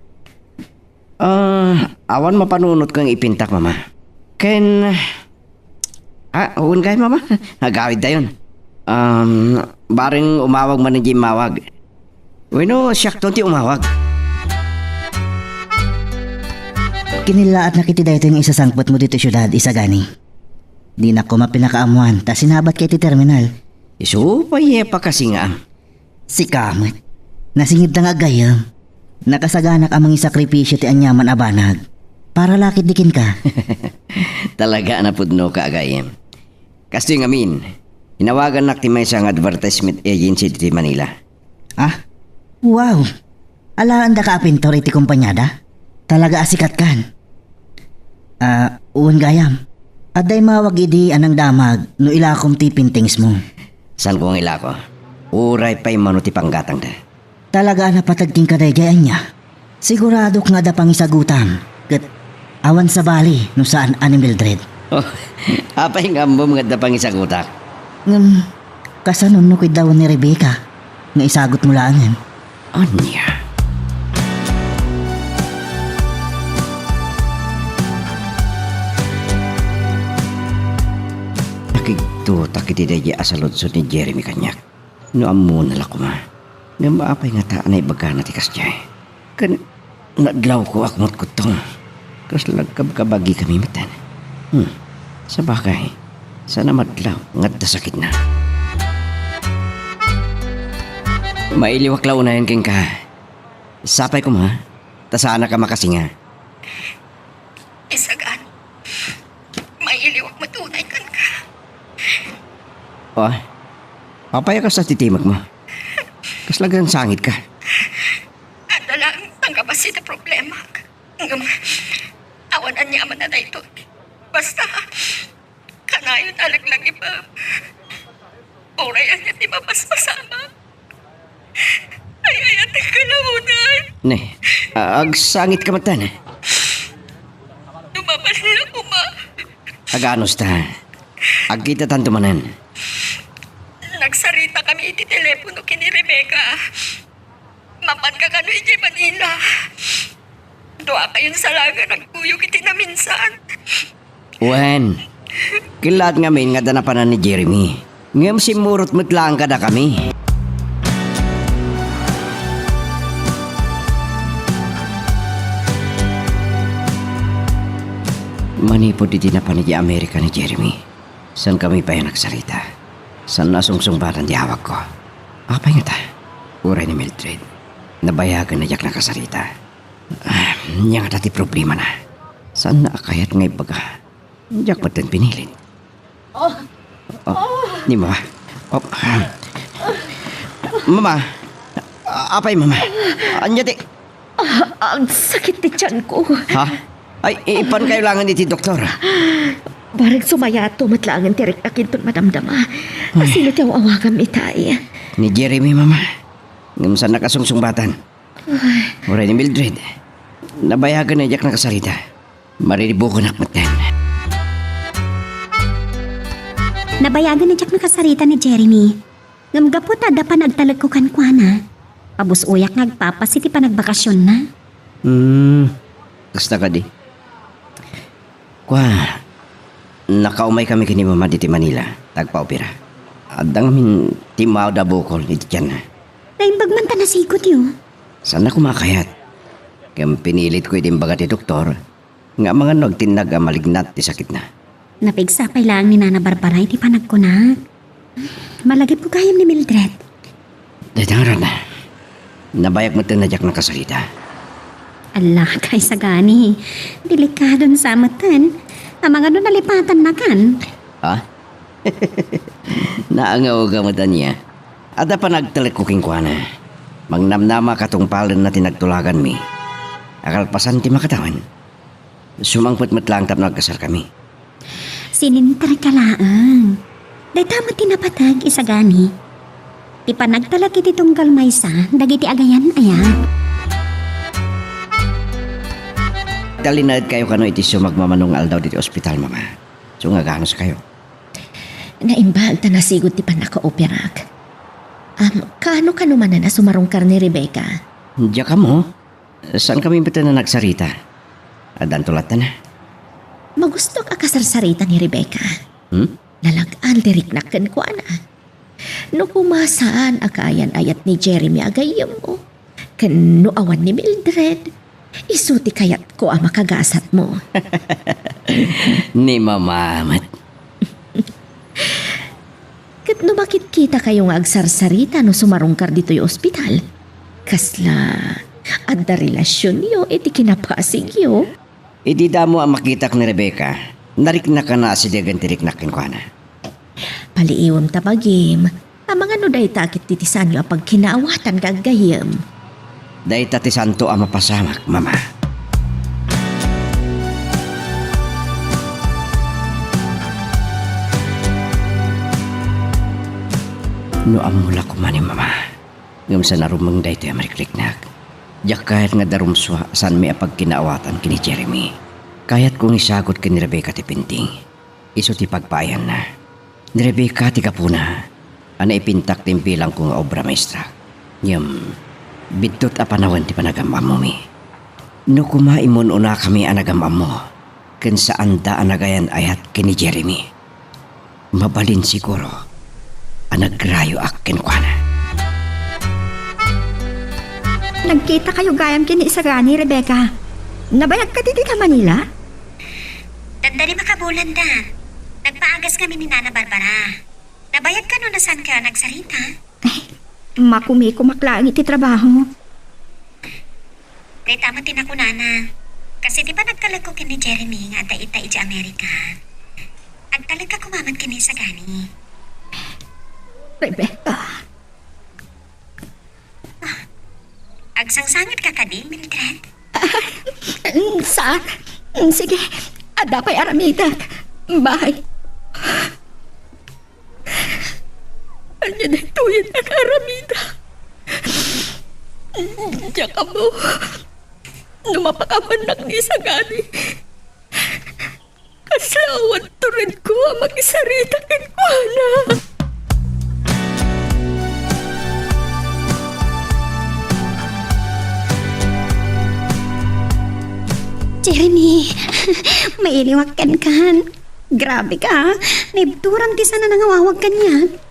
Ah, awan mapanunotko nga ipintak, Mama. Ken, ah, wen gayam, Mama. Agawidtayon. Um, bareng umawag manen diay immawag. Wenno, siakton ti umawag. Kinillaatnak iti daytoy nga isasangpetmo ditoy siudad, isagani. Dinak koma pinakaammuan ta sinabatka iti terminal. Isu pay a pakasingaam. Sika met. Nasingibta nga aggayyem. Nakasaganak a mangisakripisio ti aniaman a banag. Para la ketdi kenka. Talaga a napudnoka, aggayyem. Kastoy ngamin, inawagannak ti maysa nga advertisement agency ditoy Manila. Ah? Wow! Alaendaka a pintor iti kompaniada? Talaga a sikatkan. Ah, wen gayam. Adda immawag idi a nangdamag no ilakom ti paintings mo. Saanko nga ilako? Uray pay mano ti panggatangda. Talaga a napateg kenka daydiay ania? Siguradok nga adda pangisagutam, ket awan sabali no saan a ni Mildred. Oh, apay nga ammom nga adda pangisagutak? Ngem, kasano no kiddawen ni Rebecca nga isagutmo laengen? Ania? Nakigtotak iti daydiay a saludsod ni Jeremy kaniak. No ammona la koma. Ngem apay ngata a naibagana ti kasdiay? Ken nadlawko a kumutkuttong. Kasla nagkabkabagikami metten. Hmm. Sabagay, saan a madlaw nga adda sakitna. Mailiwak la unayen kenka. Sapay koma, ta saanak a makasinga. Isagan, mailiwak met unay kenka. Oh, apay a kasta ti timekmo? Kasla agsangsangit ka? Adda laeng pangbassit a problema. Ngem, awan aniaman a daytoy. Basta, kanayon a laglagipem. Uray ania ti mapaspasamak. Ay, ay, ate, kalaunay. Ne, a-, agsangit ka met, ne? Dumabalin ako, ma. Aganus ta. Agkitatanto manen. Nagsarita kami iti telepono ken ni Rebecca. Mapanka kano idiay Manila. Dua kayon salagan agkuyog iti naminsan. Wen, kellaat ngamin nga adda napanan ni Jeremy. Ngem simmurot met laeng kadakami. Manipud iti napan idiay Amerika ni Jeremy, saan kami pay a nagsarita. Saan a sungsungbatan ti awagko. Apay ngata? Uray ni Mildred. Nabayagen a diak nakasarita. Ah, nia ngata ti problemana. Saan a kayat nga ibaga. Diak met pinilit. Oh. Oh, ni Mama. Oh. Mama. A-, apay, Mama? Ania ti... Ah, agsakit ti tianko. Ha? Ay, ipankayo laengen iti doktor. Bareng sumayato met laengen ti riknak inton madamdama. Ay. Sino ti aw-awagam itay? Ni Jeremy, Mama. Ngem saannak a sungsungbatan. Ay. Uray ni Mildred. Nabayagen a diak nakasarita. Mariribukonak metten. Nabayagen a diak nakasarita ni Jeremy. Ngem gapu ta adda panagtalekko kenkuana, pabus-oyak nga agpapas iti panagbakasionna. Hmm, kasta kadi. Kua, nakaumay kami ken ni Mama ditoy Manila, ta agpaopera. Adda ngamin timmawda a bukol iti tianna. Naimbag man ta nasigutyo. Saanna koma a kayat. Ngem pinilitko iti imbaga ti doktor nga amangan no agtinnag a malignant ti sakitna. Napigsa pay laeng ni Nana Barbara iti panagkunak. Malagipko gayam ni Mildred. Dayta ngarud, nabayag metten a diak nakasarita. Alla, kaysa gani. Delikadon sa metten. Amangan no nalipatannakan. Ha? Naangaw ka met ania. Adda panagtalekko kenkuana. Mangnamnama katungpalenna ti nagtulaganmi. Akalpasan ti makatawen. Sumangpet met laeng tapno agkasarkami. Sininterka laeng. Dayta met ti napateg, isagani. Ti panagtalek iti tunggal maysa dagiti agayan-ayat. Talinaedkayo kano iti isu a mamano nga aldaw ditoy ospital, Mama. Isu nga aganuskayo. Naimbag ta nasigud ti pannakaoperak. Am, kaano kano manen a sumarungkar ni Rebecca? Diak ammo. Saankami metten a nagsarita. Addanto latta. Magustok a kasarsarita ni Rebecca. Hmm? Nalag-an ti riknak kenkuana. No koma saan a kaayan-ayat ni Jeremy a gayyemmo, ken no awan ni Mildred, isu ti kayatko a makagasatmo. Ni Mama met. Ket no makitkitakayo nga agsarsarita no sumarungkar ditoy ospital, kasla adda relasionyo iti kinapasigyo? Idi damo a makitak ni Rebecca, nariknakana a sidegen ti riknak kenkuana. Paliiwem ta bagim, amangan no dayta ket ti, ti saanyo a pagkinaawatan nga aggayyem. Dayta ti saanto a mapasamak, Mama. No ammo la koma ni Mama, ngem saan a rumeng daytoy a marikriknak. Diak kayat nga darumsua a saanmi a pagkinaawatan ken ni Jeremy. Kayatko nga isagut ken ni Rebecca ti painting. Isu ti pagpaayanna. Ni Rebecca ti gapuna a naipintak ti imbilangko nga obra maestra. Ngem, biddut a panawen ti panagam-ammomi. No koma immun-unakami a nagam-ammo, ken saanda a nagayan-ayat ken ni Jeremy, mabalin siguro a nagrayoak kenkuana. Nagkitakayo gayam ken ni Isagani, Rebecca. Nabayag kadi dita Manila? Dandani makabulan, Dan. Nagpaagas kami ni Nana Barbara. Nabayag kano no saanka nagsarita? Ay, makumikumak laeng iti trabaho. Dayta met ti nakunana. Kas iti panagtalekko ken ni Jeremy nga adda ita idiay Amerika, agtalekka koma met ken ni Isagani. Rebecca. Ah, agsangsangitka kadi, Mildred? Saan? Sige, adda pay aramidek. Bye. Ania daytoyen a naaramidek? Diak ammo no mapakawannak ni Sagani. Kasla awan turedko a makisarita kenkuana. Jeremy, mailiwak kenkan. Grabe ka, ah. Naibturam ti saan a nangawawag kaniak.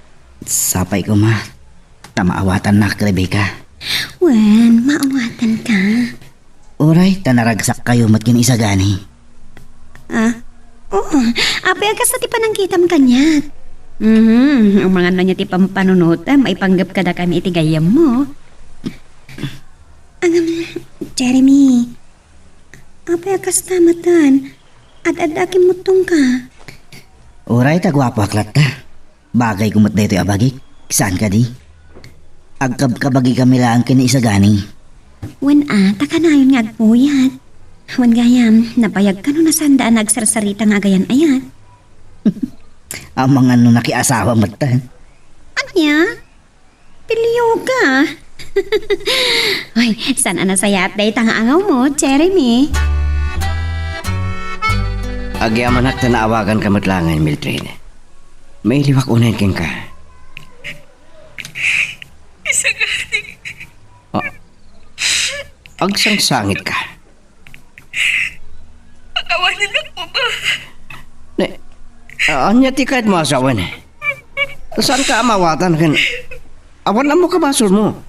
Sapay koma, ta maawatannak, Rebecca. Wen, maawatanka. Uray ta naragsakkayo met ken ni Sagani. Ah? Oo. Apay a kasta ti panangkitam kaniak? Mhm. Amangan no ania ti pampanunotem maipanggep kadakami iti gayyemmo. Ngem, Jeremy, apay a kasta metten? Ad-adda a kimmuttongka. Uray ta guapoak latta. Bagayko met daytoy a bagik, saan kadi? Agkabkabagikami laeng ken ni Sagani. Wen a, ta kanayon nga agpuyat. Wen gayam, nabayagka no nasaanda a nagsarsarita nga agayan-ayat. Amangan no nakiasawa met ta. Ania? Pilioga. Ay, saan a nasayaat dayta nga angawmo, Jeremy? Agyamanak ta naawaganka met laengen, Mildred. Mailiwak unayen kenka. Isagani. Ah, agsangsangitka. Pakawanennak koma. Ne, a-, ania ti kayatmo a sawen? Saanka a maawatan ken awan ammo kabasolmo.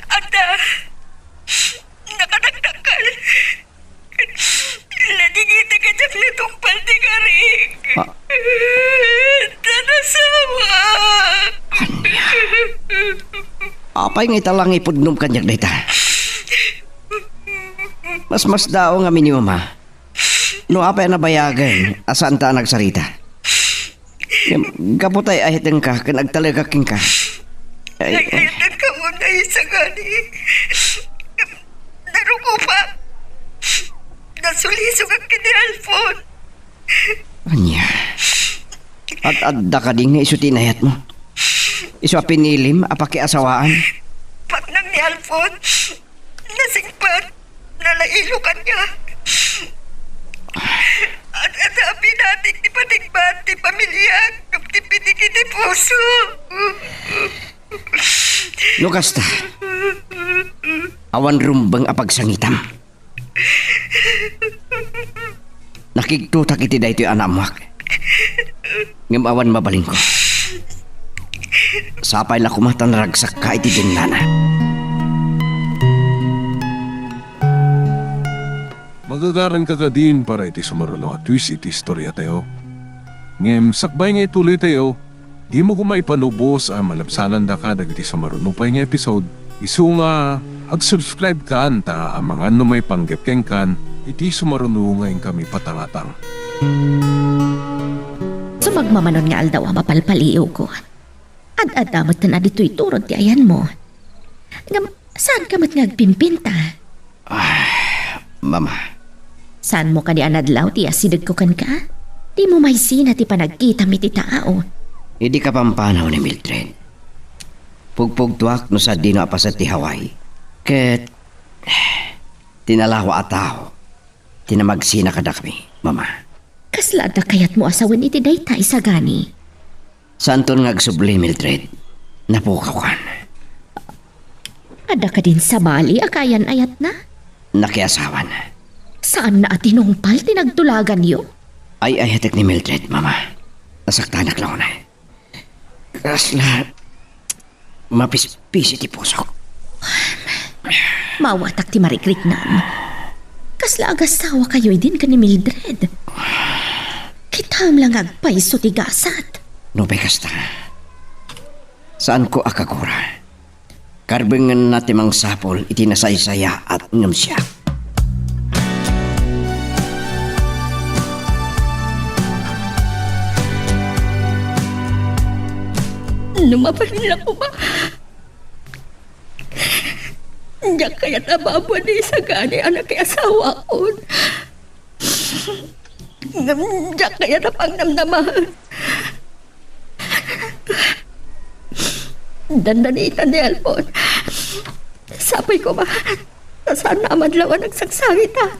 Adda. Nakadakdakkel. Nadingita kaniak natungpal ti karik. Ah. Ta nasawa. Ania? Apay nga ita la nga ipudnom kaniak dayta? Masmasdaaw ngamin ni Mama no apay a nabayagen a saanta a nagsarita. Ngem gapu ta ay-ayatenka ken agtalekak kenka. Ay, ay-ayatenka unay, Sagani. Narukopek. Nasulisogak ken ni Alfon. Ania? Ad-adda kadi nga isu ti inayatmo? Isu a pinilim a pakiasawaan? Paknang ni Alfon. Nasingpet, nalailo kaniak. Ad-adda a pinatik ti panigbaat ti pamiliak ken ti pitik iti puso. No kasta, awan rumbeng a pagsangitam. Nakigtotak iti daytoy a naammoak. Ngem awan mabalinko. Sapay la koma ta naragsakka iti dennana. Magagaranka kadin para iti sumaruno a twist iti istoriatayo. Ngem sakbay nga ituloytayo, dimo koma ipanubos a malabsanandaka dagiti sumaruno pay nga episode. Isu nga ag-subscribekan ta amangan no maipanggep kenkan iti sumaruno nga inkami patangatang. Sumagmamano nga aldaw a mapalpaliiwko. Ad-adda metten a ditoy turod ti ayanmo. Ngem, saanka met nga agpimpinta? Ah, Mama. Saanmo kadi a nadlaw ti asidegko kenka? Dimo maisina ti panagkitam iti tao. Idi kapampanaw ni Mildred, pugpugtoak no sadino a paset ti Hawaii. Ket, ti nalawa a tao ti namagsina kadakami, Mama. Kasla adda kayatmo a sawen iti dayta, Isagani? Saanton nga agsubli, Mildred. Napukawkan. Adda kadin sabali a kaayan-ayatna? Nakiasawan. Saanna a tinungpal ti nagtulaganyo? Ay-ayatek ni Mildred, Mama. Nasaktanak la unay. Kasla mapispisi ti pusok. Maawatak ti marikriknam. Kasla agasawakayo idin ken ni Mildred. Kitam la nga agpayso ti gasat. Nupay kasta, saanko a kagura. Karbengenna ti mangsapul iti nasaysayaat ngem siak. No mabalin la koma, Diak kayat a babaen ni Isagani a nakiasawakon. Ngem diak kayat a pangnamnamaen. Dandanitan ni Alfon. Sapay koma ta saan a madlaw a nagsagsagitak.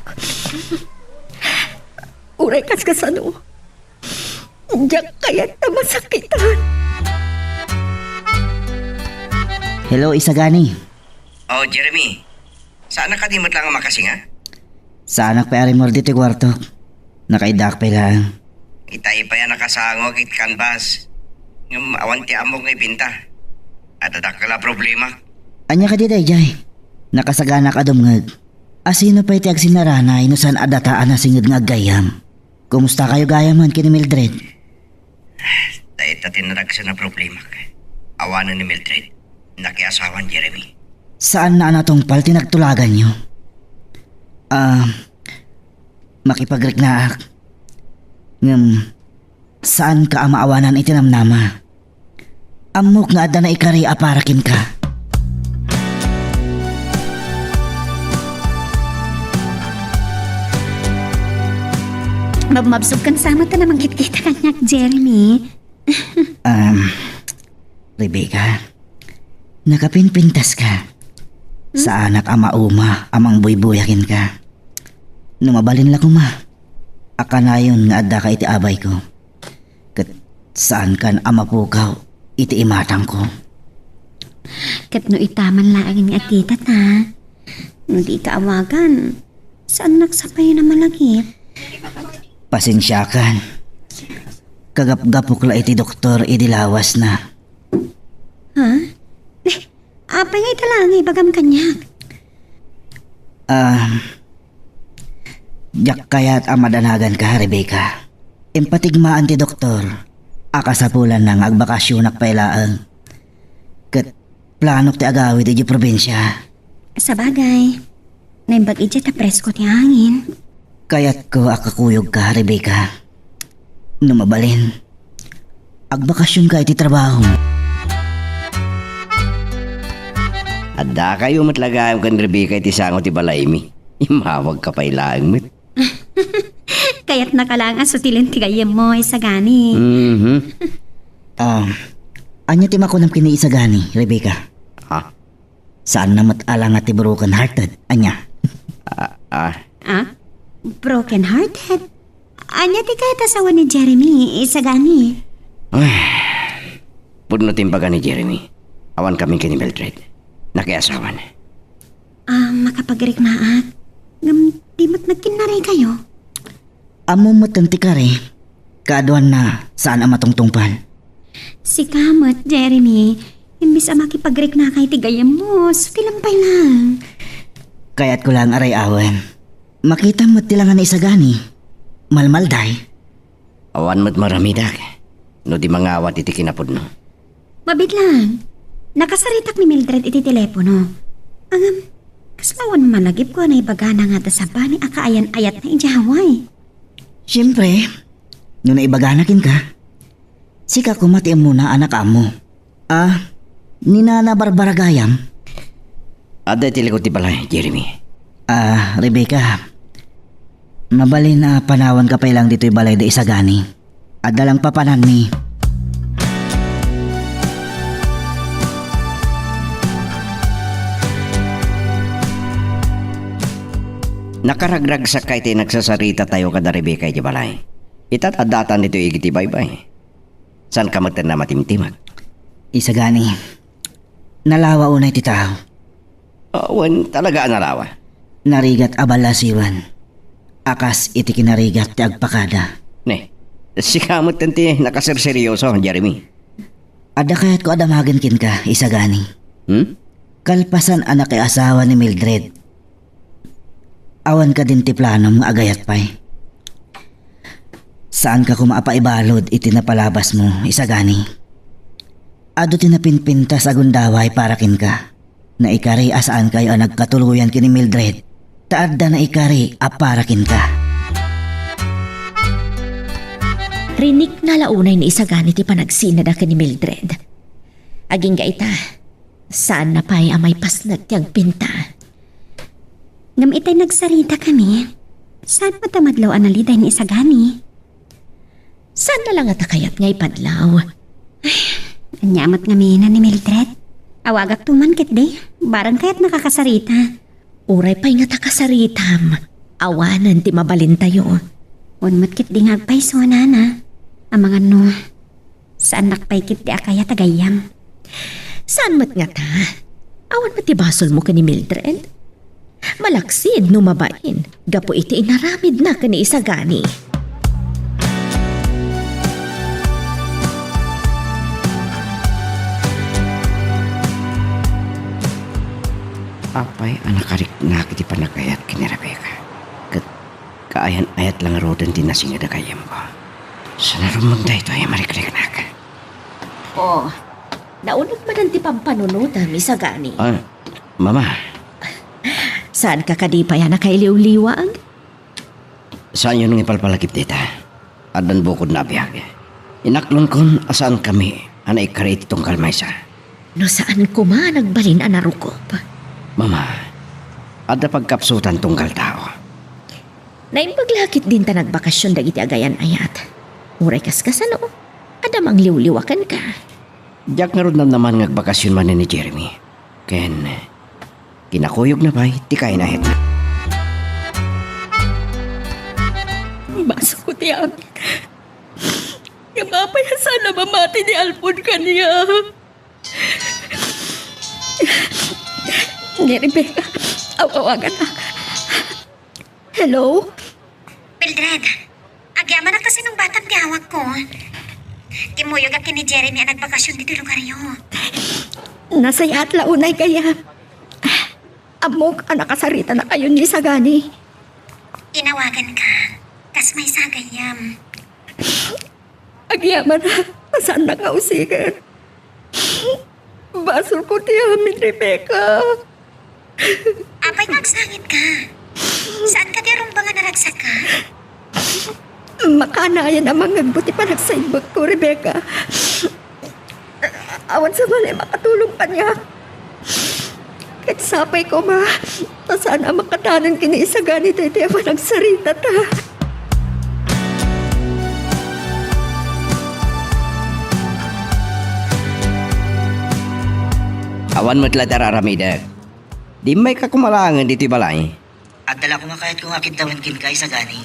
Uray kas kasano, diak kayat a masakitan. Hello, Isagani. Oh, Jeremy. Saan ka di met lang makasinga? Saanak pay a rimmuar ditoy kuartok. Nakaiddaak pay laeng. Itay pay a nakasangok iti canvas. Ngem awan ti ammok nga ibinta. Adda dakkel a problema. Ania kadi daydiay? Nakasaganak a dumngeg. Asino pay ti agsinnaranay no saan a data a nasinged nga aggayyem? Kumustakayo gayamen ken ni Mildred? Dayta ti naragsen a problemak. Awanen ni Mildred. Nakiasawan Jeremy. Saanna a natungpal ti nagtulaganyo. Ah, makipagriknaak. Ngem, saanka a maawanan iti namnama. Ammok nga adda naikari a para kenka. Mabmabsogkan sa met ta namangkitkita kaniak, Jeremy. Um, Rebecca, nakapinpintaska. Hmm? Saanak a mauma a mangbuybuya kenka. No mabalin la koma, a kanayon nga addaka iti abayko. Ket saankan a mapukaw iti imatangko. Ket no ita man laeng nga agkita ta, no dika awagan, saannak sa pay a malagip. Pasensiakan. Kagapgapok la iti doktor idi lawasna. Ha? Eh, apay nga ita laeng nga ibagam kaniak? Um, diak kayat a madanaganka, Rebecca. Impatigmaan ti doktor a kasapulanna nga agbakasyonak pay laeng. Ket planok ti agawid idiay probinsia. Sabagay, naimbag idiay ta presko ti hangin. Kayatko a kakuyogka, Rebecca. No mabalin, agbakasyonka iti trabaho. Addakayo met la gayam ken Rebecca iti sango ti balaymi. Immawagka pay laeng met. Kayatnaka laeng a sutilen ti gayyemmo, Isagani. Mhm. Ah, ania ti makunam ken ni Isagani, Rebecca? Ha? Saanna met a langa ti broken hearted, ania? Ah, ah. Ah? Broken hearted? Ania ti kayat a sawen ni Jeremy, Isagani? Ay, pudno ti imbaga ni Jeremy. Awan kami ken ni Mildred. Nakiasawan. Ah, makapagriknaak. Ngem di met nagkinnarikayo? Ammom met ti kari, kaaduanna saan a matungtungpal. Sika met, Jeremy, imbes a makipagriknaka iti gayyemmo, sutilam pay laeng. Kayatko laeng a ray-awen. Makitam met ti langa ni Isagani. Malmalday. Awan met maramidak no di mangawat iti kinapudno. Mabiit laeng, nakasaritak ni Mildred iti telepono. Ngem, kasla awan malagipko a naibagana nga adda sabali a kaayan-ayatna idiay Hawaii. Siempre, no naibagana kenka, sika koma ti ammona a nakaammo. Ah, ni Nana Barbara gayam? Adda iti likod ti balay, Jeremy. Ah, Rebecca, mabalin a panawanka pay laeng ditoy balay da Isagani. Adda lang papananmi. Nakaragragsakka iti nagsasarita tayo kada Rebecca iti balay. Ita, addatan ditoy igiti baybay. Saanka met a matimtimag? Isagani, nalawa unay ti tao. Ah, wen, talaga a nalawa. Narigat a ballasiwan. A kas iti kinarigat ti agpakada. Ne, sika met ti nakaserseryoso, Jeremy. Adda kayatko a damagen kenka, Isagani. Hmm? Kalpasan a nakiasawa ni Mildred, awan kadin ti planom nga agayat pay? Saanka koma a paibalud iti napalabasmo, Isagani. Adu ti napinpintas a gundaway para kenka. Naikari a saankayo a nagkatuloyan ken ni Mildred, ta adda naikari a para kenka. Rinikna la unay ni Isagani ti panagsinada ken ni Mildred. Agingga ita, Saanna pay a maipasnek ti agpinta. Ngem itay nagsaritakami, saan met a madlaw a naliday ni Isagani? Saanna la ngata kayat nga ipadlaw? Ay, ania met ngamin ni Mildred? Awagakto man ketdi, barang kayat nakakasarita. Uray pay ngata kasaritam, awanen ti mabalintayo. Wen met ketdi nga agpayso, nana. Amangan no, saannak pay ketdi a kayat a gayyem. Saan met ngata? Awan met ti basolmo ken ni Mildred? Malaksid no mabain gapu iti inaramidna ken ni Isagani. Apay a nakariknak iti panagayat ken ni Rebecca. Ket kaayan-ayat la ngaruden ti nasinged a gayyemko. Saan a rumbeng daytoy a marikriknak? Oh, nauneg manen ti pampanunotam, Isagani. Ah, Mama. Saanka kadi pay a nakailiwliwag? Saanyon nga ipalpalagip dita. Addan bukodna a biag. Inaklonkon a saankami a naikkari iti tunggal maysa. No saan koma a nagbalin a narukop. Mama, adda pagkapsutan tunggal tao. Naimbag la ketdin ta nagbakasyon dagiti agayan-ayat. Uray kaskasano, adda mangliwliwa kenka. Diak ngarud namnaman nga agbakasyon manen ni Jeremy. Ken kinakuyogna pay ti kainayatna. Basolko ti amin. Ngem apay a saan a mamati ni Alfon kaniak? Ni Rebecca, aw-awagannak. Hello? Mildred, agyamanak ta sinungbatam ti awagko. Kimmuyogak ken ni Jeremy a nagbakasyon ditoy lugaryo. Nasayaat la unay, gayyem. Ammok a nakasaritanakayon ni Sagani. Inawaganka, kas maysa a gayyem. Agyamanak ta saannak nga usigen. Basolko ti amin, Rebecca. Apay nga agsangitka? Saan kadi a rumbeng a naragsakka? Makanayan a mangngegmo ti panagsaimbekko, Rebecca. Awan sa bali a makatulong kaniak. Ket sapay koma, ta saan a makatanem ken ni Sagani daytoy a panagsaritata. Awan met la ti ar-aramidek. Immayka koma laengen ditoy balay. Adda la koma kayatko nga akiddawen kenka, Sagani.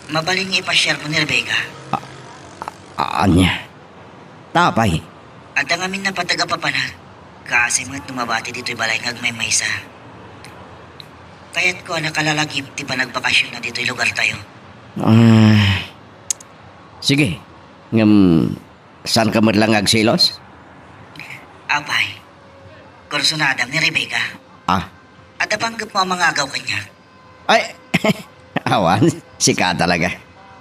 Mabalin nga ipasiarmo ni Rebecca. A-, a-, ania? Ta apay? Adda ngamin a pateg a papanag. Kaasi met no mabati ditoy balay nga agmaymaysa. Kayatko a nakalalagip ti panagbakasionna ditoy lugartayo. Ah, sige. Ngem, saanka met la nga agselos? Apay, kursunadam ni Rebecca. Ah? Adda panggepmo a mangagaw kaniak? Ay, awan, sika talaga.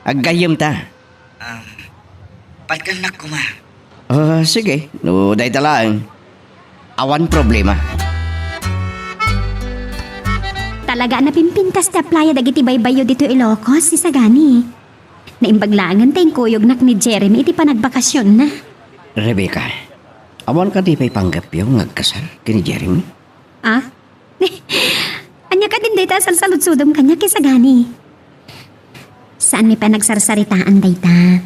Aggayyemta. Um, patgennak koma. Ah, sige, no dayta laeng. Awan problema. Talaga a napimpintas ti aplaya dagiti baybayyo ditoy Ilocos, ni Sagani. Naimbag laengen ta inkuyognak ni Jeremy iti panagbakasionna. Rebecca, awan kadi pay panggepyo nga agkasar ken ni Jeremy? Ah? Ania kadin dayta a salsaludsodem kaniak, Sagani? Saanmi pay a nagsarsaritaan dayta.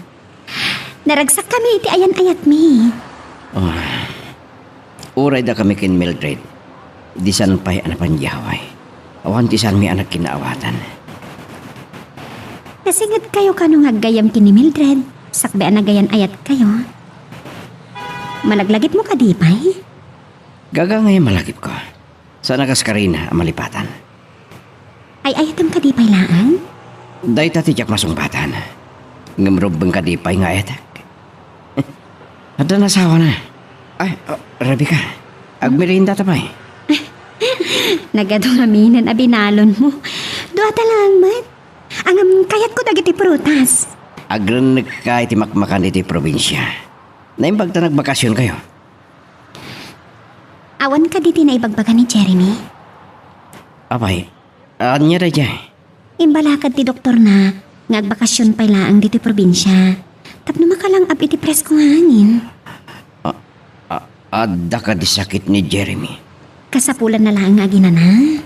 Naragsakkami iti ayan-ayatmi. Ah, uray dakami ken Mildred, di saan pay a napandiaway. Awan ti saanmi a nagkinnaawatan. Nasingedkayo kano nga aggayyem ken ni Mildred, sakbay a nagayan-ayatkayo? Malaglagipmo kadi pay? Gaga ngay malagipko. Saan a kas karina a malipatan. Ay-ayatem kadi pay laeng? Dayta ti diak masungbatan. Ngem rumbeng kadi pay nga ayatek. Adda nasawana. Ay, oh, Rebecca, agmeriendata pay. Nagadu ngaminen a binalonmo. Duata laeng met. Ngem kayatko dagiti prutas. Agrennekka iti makmakan iti probinsia. Naimbag ta nagbakasionkayo. Awan kadi ti naibagbaga ni Jeremy? Apay, ania daydiay? Imbalakad ti doktorna nga agbakasion pay laeng ditoy probinsia tapno makalang-ab iti presko nga hangin. Ah, ah, Adda kadi sakit ni Jeremy? Kasapulanna laeng nga aginana.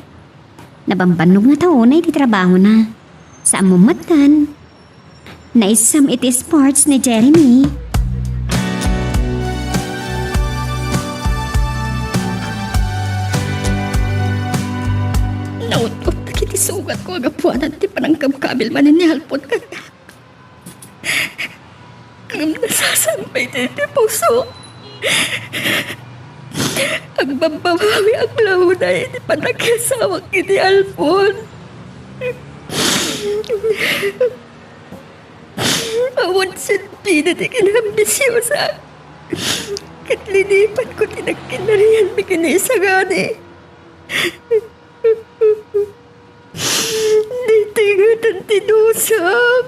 Nabambannog nga taona iti trabahona. Saan mo met ken, naissam iti sports ni Jeremy. Naut-ot dagiti sugatko a gapuanan ti panangkabkabil manen ni Alfon kaniak. Ngem nasasangpet iti puso. Agbabbabawiak la unay iti pannakiasawak ken ni Alfon. Awan sentida ti kinaambisiosa. Ket linipanko ti nagkinarianmi ken ni Isagani. Daytoy ngaten ti dusak.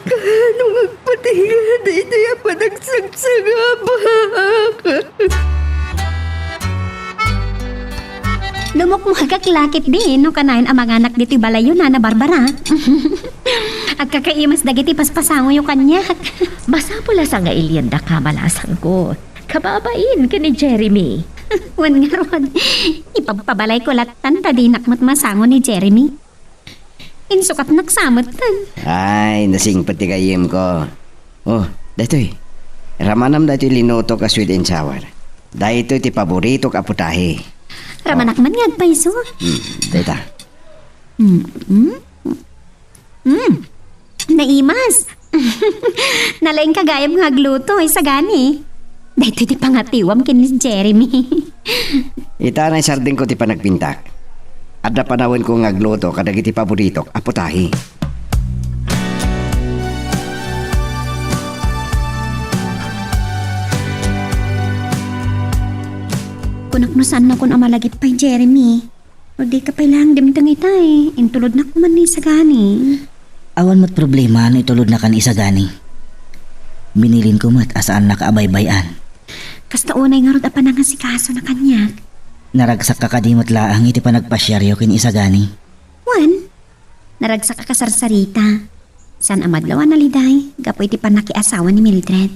Kaano nga agpatingga daytoy a panagsagsagabak? Lumukmuagak la ketdi no kanayon a manganak ditoy balayyo, Nana Barbara. Agkakaimas dagiti paspasangoyo kaniak. Masapul a sangailiendaka, malasangko. Kababain ken ni Jeremy. Wen ngarud, ipabpabalayko lattan ta dinak met masango ni Jeremy. Insukatnak sa metten. Ay, nasingpet ti gayyemko. Oh, daytoy. Ramanam daytoy linutok a sweet and sour. Daytoy ti paboritok a putahe. Ramanak man nga agpayso. Hmm, dayta. Mm, mm. Mm. Naimas. Nalaingka gayam nga agluto, Isagani. Daytoy ti pangatiwam ken ni Jeremy. Ita, naisardengko ti panagpintak. Adda panawenko nga agluto kadagiti paboritok a putahe. Kunak no saannakon a malagip pay, Jeremy. No dika pay laeng dimteng ita, eh. Intulodnak man ni Isagani. Awan met problema no itulodnaka ni Isagani. Binilinko met a saannaka a baybay-an. Kasta unay ngarud a panangasikasona kaniak. Naragsakka kadi met laeng iti panagpasiaryo ken ni Isagani? Wen, naragsak a kasarsarita. Saan a madlaw a naliday gapu iti pannakiasawa ni Mildred.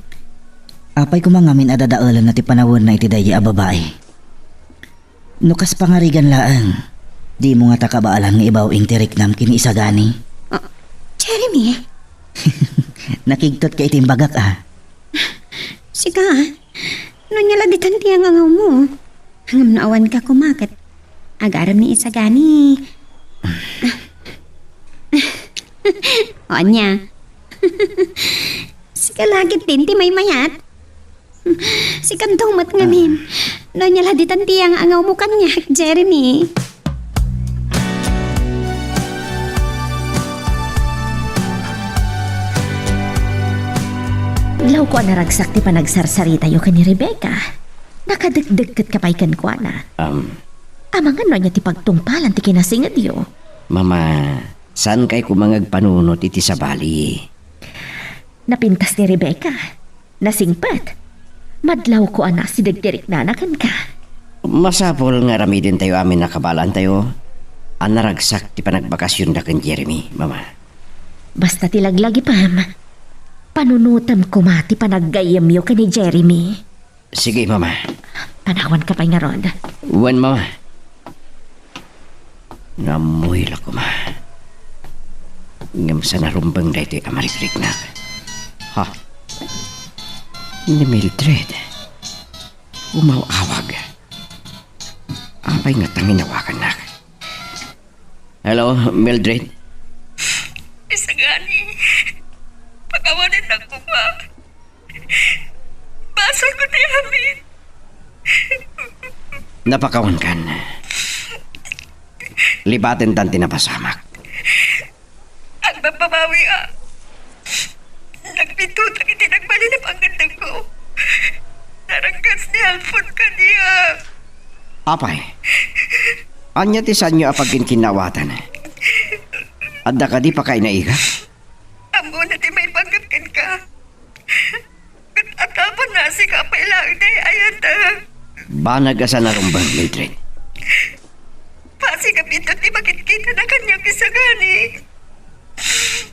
Apay koma ngamin a dadaelenna ti panawenna iti daydi a babai? No kas pangarigan laeng, dimo ngata kabaelan nga ibaw-ing ti riknam ken ni Isagani? Ah, Jeremy? Nakigtotka iti imbagak, a. Sika, no ania la ditan ti angangawmo? Ngem no awanka koma ket agarem ni Isagani. O, ania? Sika la ketdin ti maymayat? Sikanto met ngamin. No ania la ditan ti angangawmo kaniak, Jeremy? Lawko a naragsak ti panagsarsaritayo ken ni Rebecca. Nakadekdekketka pay kenkuana. Am. Amangan no ania ti pagtungpalan ti kinasingedyo. Mama, saankay koma nga agpanunot iti sabali. Napintas ni Rebecca. Nasingpet. Madlawko a nasideg ti riknana kenka. Masapul nga aramidentayo amin a kabaelantayo a naragsak ti panagbakasionda ken Jeremy, Mama. Basta ti laglagipem, panunotem koma ti panaggayyemyo ken ni Jeremy. Sige, Mama. Panawanka pay ngarud. Wen, Mama. Naammoy la koma. Ngem saan a rumbeng daytoy a marikriknak. Ha? Ni Mildred. Umaw-awag. Apay ngata nga inawagannak? Hello, Mildred? Isagani, pakawanennak koma. Basolko ti amin. Napakawankan. Libatentan ti napasamak. Agbabbabawi a. Nagpintotak iti nagbalin a pangngeddengko. Naraggas ni Alfon kaniak. Apay, ania ti saanyo a pagkinkinnaawatan? Adda kadi pakainaika? Ammona ti maipanggep kenka. Ket atapanna, sika pay laeng ti ay-ayatek. Banag a saan a rumbeng, Mildred. Pasig a biit ti makitkitana kaniak, Isagani.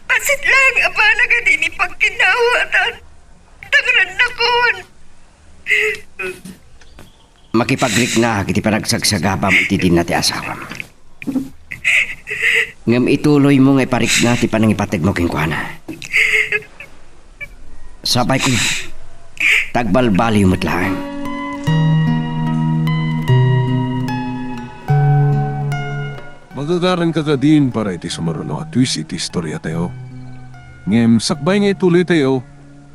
Bassit laeng a banag a dimi pagkinnaawatan. Alfon! Makipagriknaak iti panagsagsagabam iti dinna ti asawam. Ngem ituloymo nga iparikna ti panangipategmo kenkuana. Sapay koma, ta agbalbaliw met laeng. Magagaranka kadin para iti sumaruno a twist iti istoriatayo. Ngem sakbay nga ituloytayo,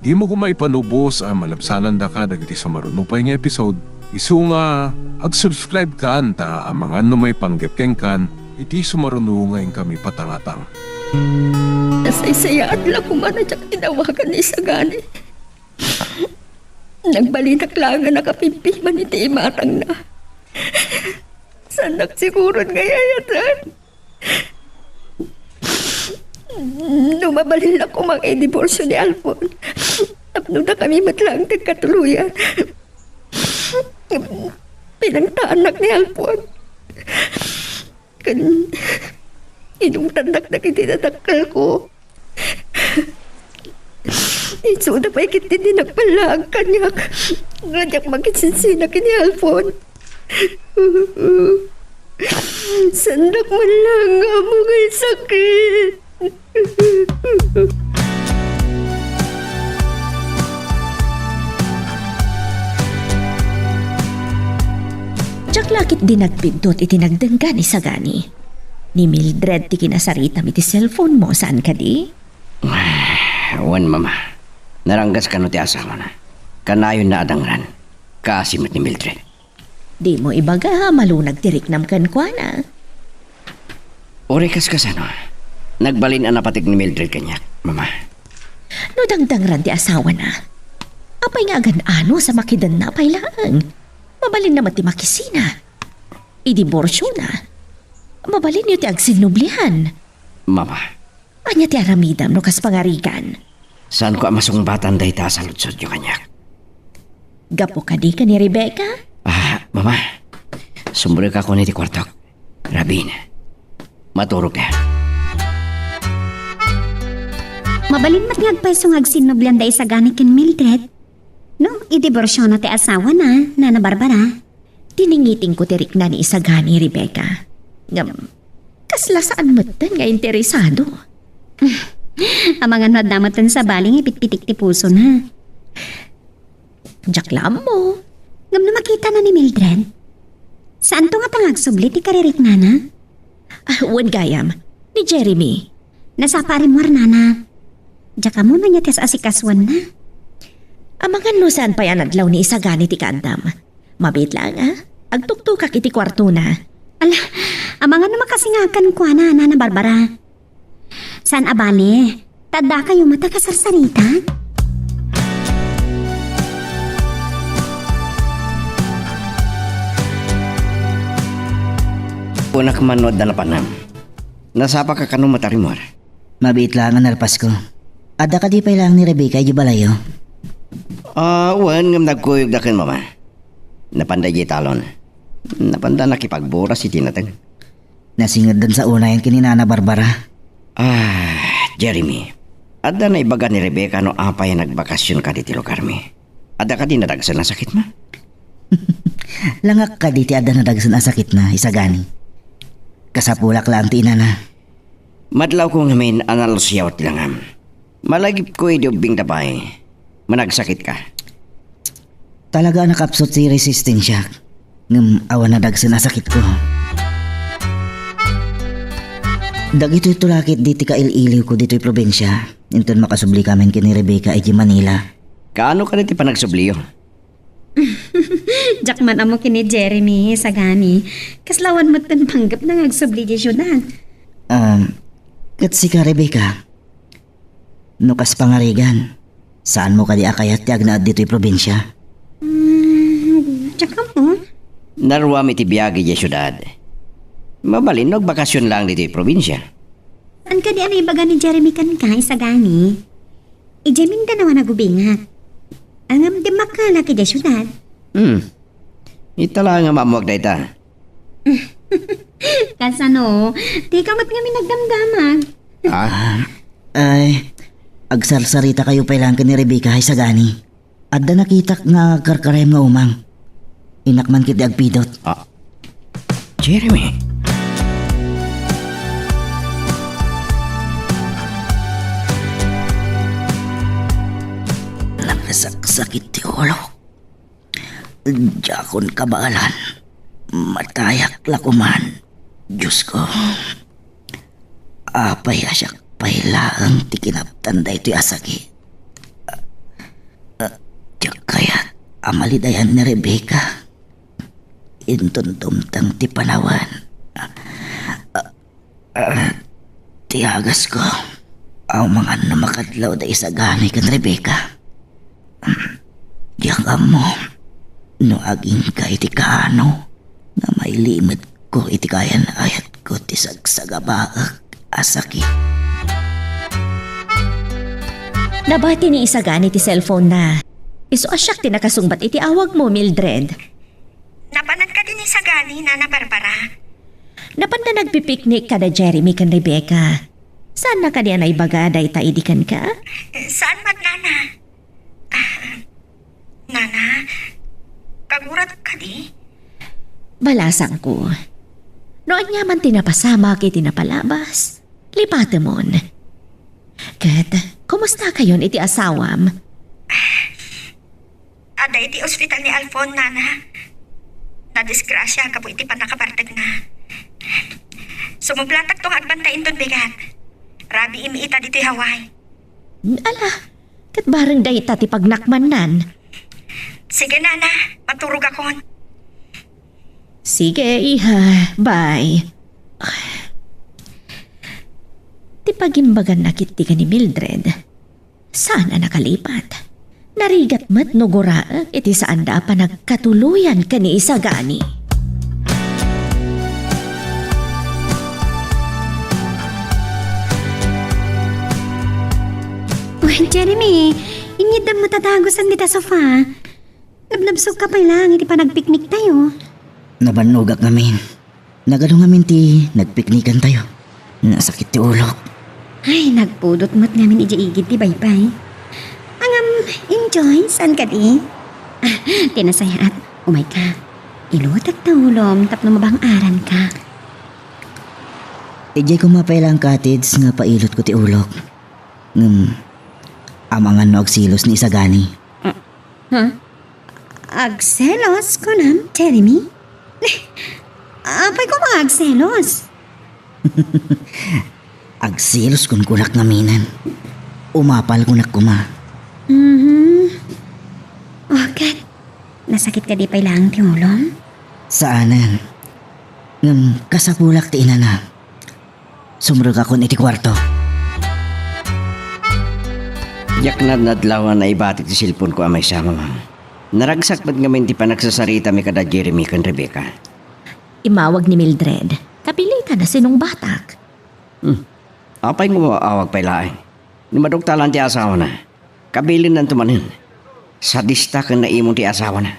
dimo koma ipanubos a malabsanandaka dagiti sumaruno pay nga episode. Isu nga, ag-subscribe kan ta amangan no maipanggep kenkan iti sumaruno nga inkami patangatang. Nasaysayaat la koma a diak inawagan ni Sagani. Nagbalinak laeng a nakapimpiman iti imatangna. Saannak siguron nga ay-ayaten. No mabalin la koma nga idiborsio ni Alfon, tapno dakami met laeng ti agkatuloyan. Pinangtaannak ni Alfon. Ken inungtannak dagiti dadakkelko. Isuda pay ketdi ti nagballaag kaniak nga diak makisinsinak ken ni Alfon. Saandak man laeng nga ammo nga sakit. Diak la ketdi nagbiddut iti nagdengga ni Sagani. Ni Mildred ti kinasaritam iti cellphone mo, saan kadi? Wen, Mama. Naranggas kano ti asawana. Kanayonna a dangran. Kaasi met ni Mildred. Dimo ibaga a malunag ti riknam kenkuana. Uray kas kasano, nagbalin a napateg ni Mildred kaniak, Mama. No dangdangran ti asawana, apay nga agan-anos a makidenna pay laeng? Mabalinna met ti makisina. Idiborsiona. Mabalinyo ti agsinnublian. Mama. Ania ti aramidem no kas pangarigan? Saanko a masungbatan dayta a saludsodyo kaniak. Gapu kadi ken ni Rebecca? Ah, Mama. Sumrekakon iti kuartok. Rabin. Maturogka. Mabalin met nga agpayso nga agsinnublian da Isagani ken Mildred. No, idiborsiona ti asawana, Nana Barbara. Tiningitingko ti rikna ni Isagani, Rebecca. Ngem, kasla saan metten nga interesado. Amangan no adda metten sabali nga ipitpitik ti pusona. Diak la ammo. Ngem no makitana ni Mildred, saanto ngata nga agsubli ti kaririknana? Ah, wen gayam, ni Jeremy. Nasapa a rimmuar, Nana. Diak ammo no ania ti as-asikasuanna. Amangan no saan pay a nadlaw ni Isagani ti kaaddam. Mabiit laeng, a? Agtuktokak iti kuartona. Ala, amangan no makasingakan kuana, Nana Barbara. Saan a bale, ta addakayo met a kasarsarita? Kunak man no adda napanem. Nasapaka kano met a rimmuar? Mabiit laeng a nalpasko. Adda kadi pay laeng ni Rebecca idiay balayyo? Ah, wen, ngem nagkuyogda ken Mama. Napanda idiay talon. Napanda nakipagburas iti nateng. Nasingeddan sa unayen ken ni Nana Barbara. Ah, Jeremy, adda naibaga ni Rebecca no apay a nagbakasion kadi ti lugarmi? Adda kadi nadagsen a sakitna? Langak kadi ti adda nadagsen a sakitna, Isagani. Kasapulak laeng ti inana. Madlawko ngamin a nalusiaw ti langam. Malagipko idi ubbingda pay. Managsakitka. Talaga a nakapsut ti resistensiak. Ngem awan nadagsen a sakitko. Dagitoyto la ketdi ti kail-iliwko ditoy probinsia, inton makasubli kamin ken ni Rebecca idiay Manila. Kaano kadi ti panagsubliyo? Diak man ammo ken ni Jeremy, Sagani. Kasla awan metten panggepna nga agsubli idiay siudad. Um, ket sika, Rebecca, no kas pangarigan, saanmo kadi a kayat ti agnaed ditoy probinsia? Mm, diak ammo. Naruam iti biag idiay siudad. Mabalin no agbakasion laeng ditoy probinsia. Saan kadi a naibaga ni Jeremy kenka, Isagani? Idiay Mindanao a nagubingak. Ngem dimmakkelak idiay siudad. Hmm. Ita laeng a maammoak dayta. Kasano? Dika met ngamin nagdamdamag. Ah, ay, agsarsaritakayo pay laeng ken ni Rebecca, Isagani. Adda nakitak nga agkarkarayam nga umang. Innak man ketdi agpidut. Ah. Jeremy. Nakasaksakit ti ulok. Diakon kabaelan. Matayak la koman. Diosko. Apay a siak pay laeng ti kinaptan daytoy a sakit? Ah, diak kayat a malidayan ni Rebecca. Inton dumteng ti panawen. Ah, ah, ti agasko. Aw, mangan no makadlaw da Isagani ken Rebecca. Diak ammo no agingga iti kaano nga mailimetko iti kayan-ayatko ti sagsagabaek a sakit. Nabati ni Isagani ti cellphone na. Isu a siak ti nakasungbat iti awagmo, Mildred. Napanan kadi ni Isagani, Nana Barbara? Napanda nagpipiknik kada Jeremy ken Rebecca. Saanna kadi a naibaga dayta idi kenka? Eh, saan met, Nana? Ah, Nana, kagurat kadi? Balasangko. No ania man ti napasamak iti napalabas, lipatemon. Ket, kumusta kayon iti asawam? Adda iti ospital ni Alfon, Nana. Nadisgrasya gapu iti pannakabartekna. Sumublatakto nga agbantay inton bigat. Rabiim ita ditoy Hawaii. Ala, ket bareng dayta ti pagnakmannan. Sige, Nana. Maturogakon. Sige, iha. Bye. Ti pagimbaganna ketdi ken ni Mildred, saan a nakalipat. Narigat met no guraek iti saanda a panagkatuloyan ken ni Isagani. Uy, Jeremy, inyiddam met a dagusen dita sofa. Nabnabsogka pay laeng iti panagpikniktayo. Nabannogak ngamin. Nagadu ngamin ti nagpiknikantayo. Nasakit ti ulok. Ay, nagpudot met ngamin idiay igid ti baybay. Ngem, enjoy, saan kadi? Ah, ti nasayaat, umayka. Ilutek ta ulom tapno mabang-aranka. Idiay koma pay laeng cottage nga pailotko ti ulok. Ngem, amangan no agselos ni Isagani. Ah, ha? Agselos, kunam, Jeremy? Apay koma agselos? Agselos kunkunak ngaminen. Umapal kunak koma. Mhm. O ket, nasakit kadi pay laeng ti ulom? Saanen. Ngem kasapulak ti inana. Sumrekakon iti kuarto. Diak nadnadlaw nga naibati ti cellphone-ko a maysa, Mama. Naragsak met ngamin ti panagsasaritami kada Jeremy ken Rebecca. Immawag ni Mildred. Kapilitan a sinungbatak. Hmm. Apay nga umawag pay laeng? Ni maduktalan ti asawana. Kabilinnanto manen. Sadista ken naimon ti asawana.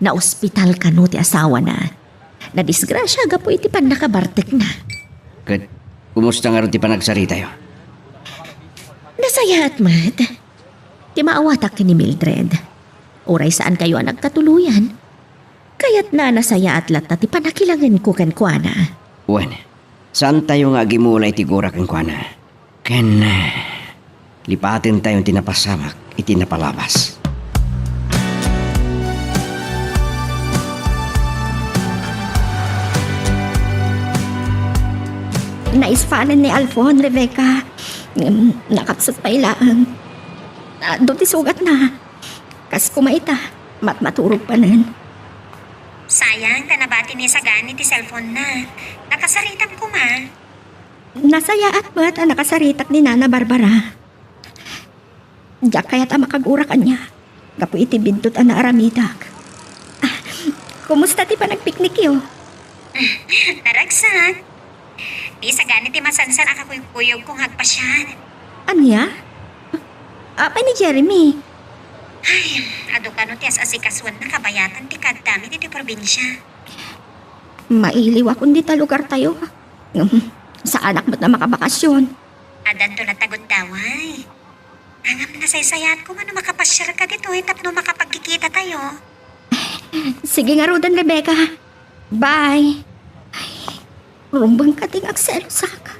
Naospital kano ti asawana. Nadisgrasya gapu iti pannakabartekna. Ket kumusta ngarud ti panagsaritayo? Nasayaat met. Ti maawatak ken ni Mildred. Uray saankayo a nagkatuloyan, kayatna a nasayaat latta ti pannakilangenko kenkuana. Wen, saantayo nga agimula iti gura kenkuana. Ken, eh, lipatentayon ti napasamak iti napalabas. Naispalan ni Alfon, Rebecca. Ngem, nakapsut pay laeng. Adu ti sugatna. Kas koma ita, matmaturog panen. Sayang ta nabati ni Sagani ti cellphone-na. Nakasaritam koma. Nasayaat met a nakasaritak ni Nana Barbara. Diak kayat a makagura kaniak gapu iti biddut a naaramidak. Ah, kumusta ti panagpiknikyo? Naragsak. Ni Sagani ti masansan a kakuykuyogko nga agpasiar. Ania? Apay ni Jeremy? Ay, adu kano ti as-asikasuanna kabayatan ti kaadda mi ditoy probinsia. Mailiwakon dita lugartayo. Saanak met a makabakasyon. Addanto latta gundaway. Ngem nasaysayaat koma no makapasiarka ditoy tapno makapagkikitatayo. Sige ngaruden, Rebecca. Bye. Ay, rumbeng kadi nga agselosak.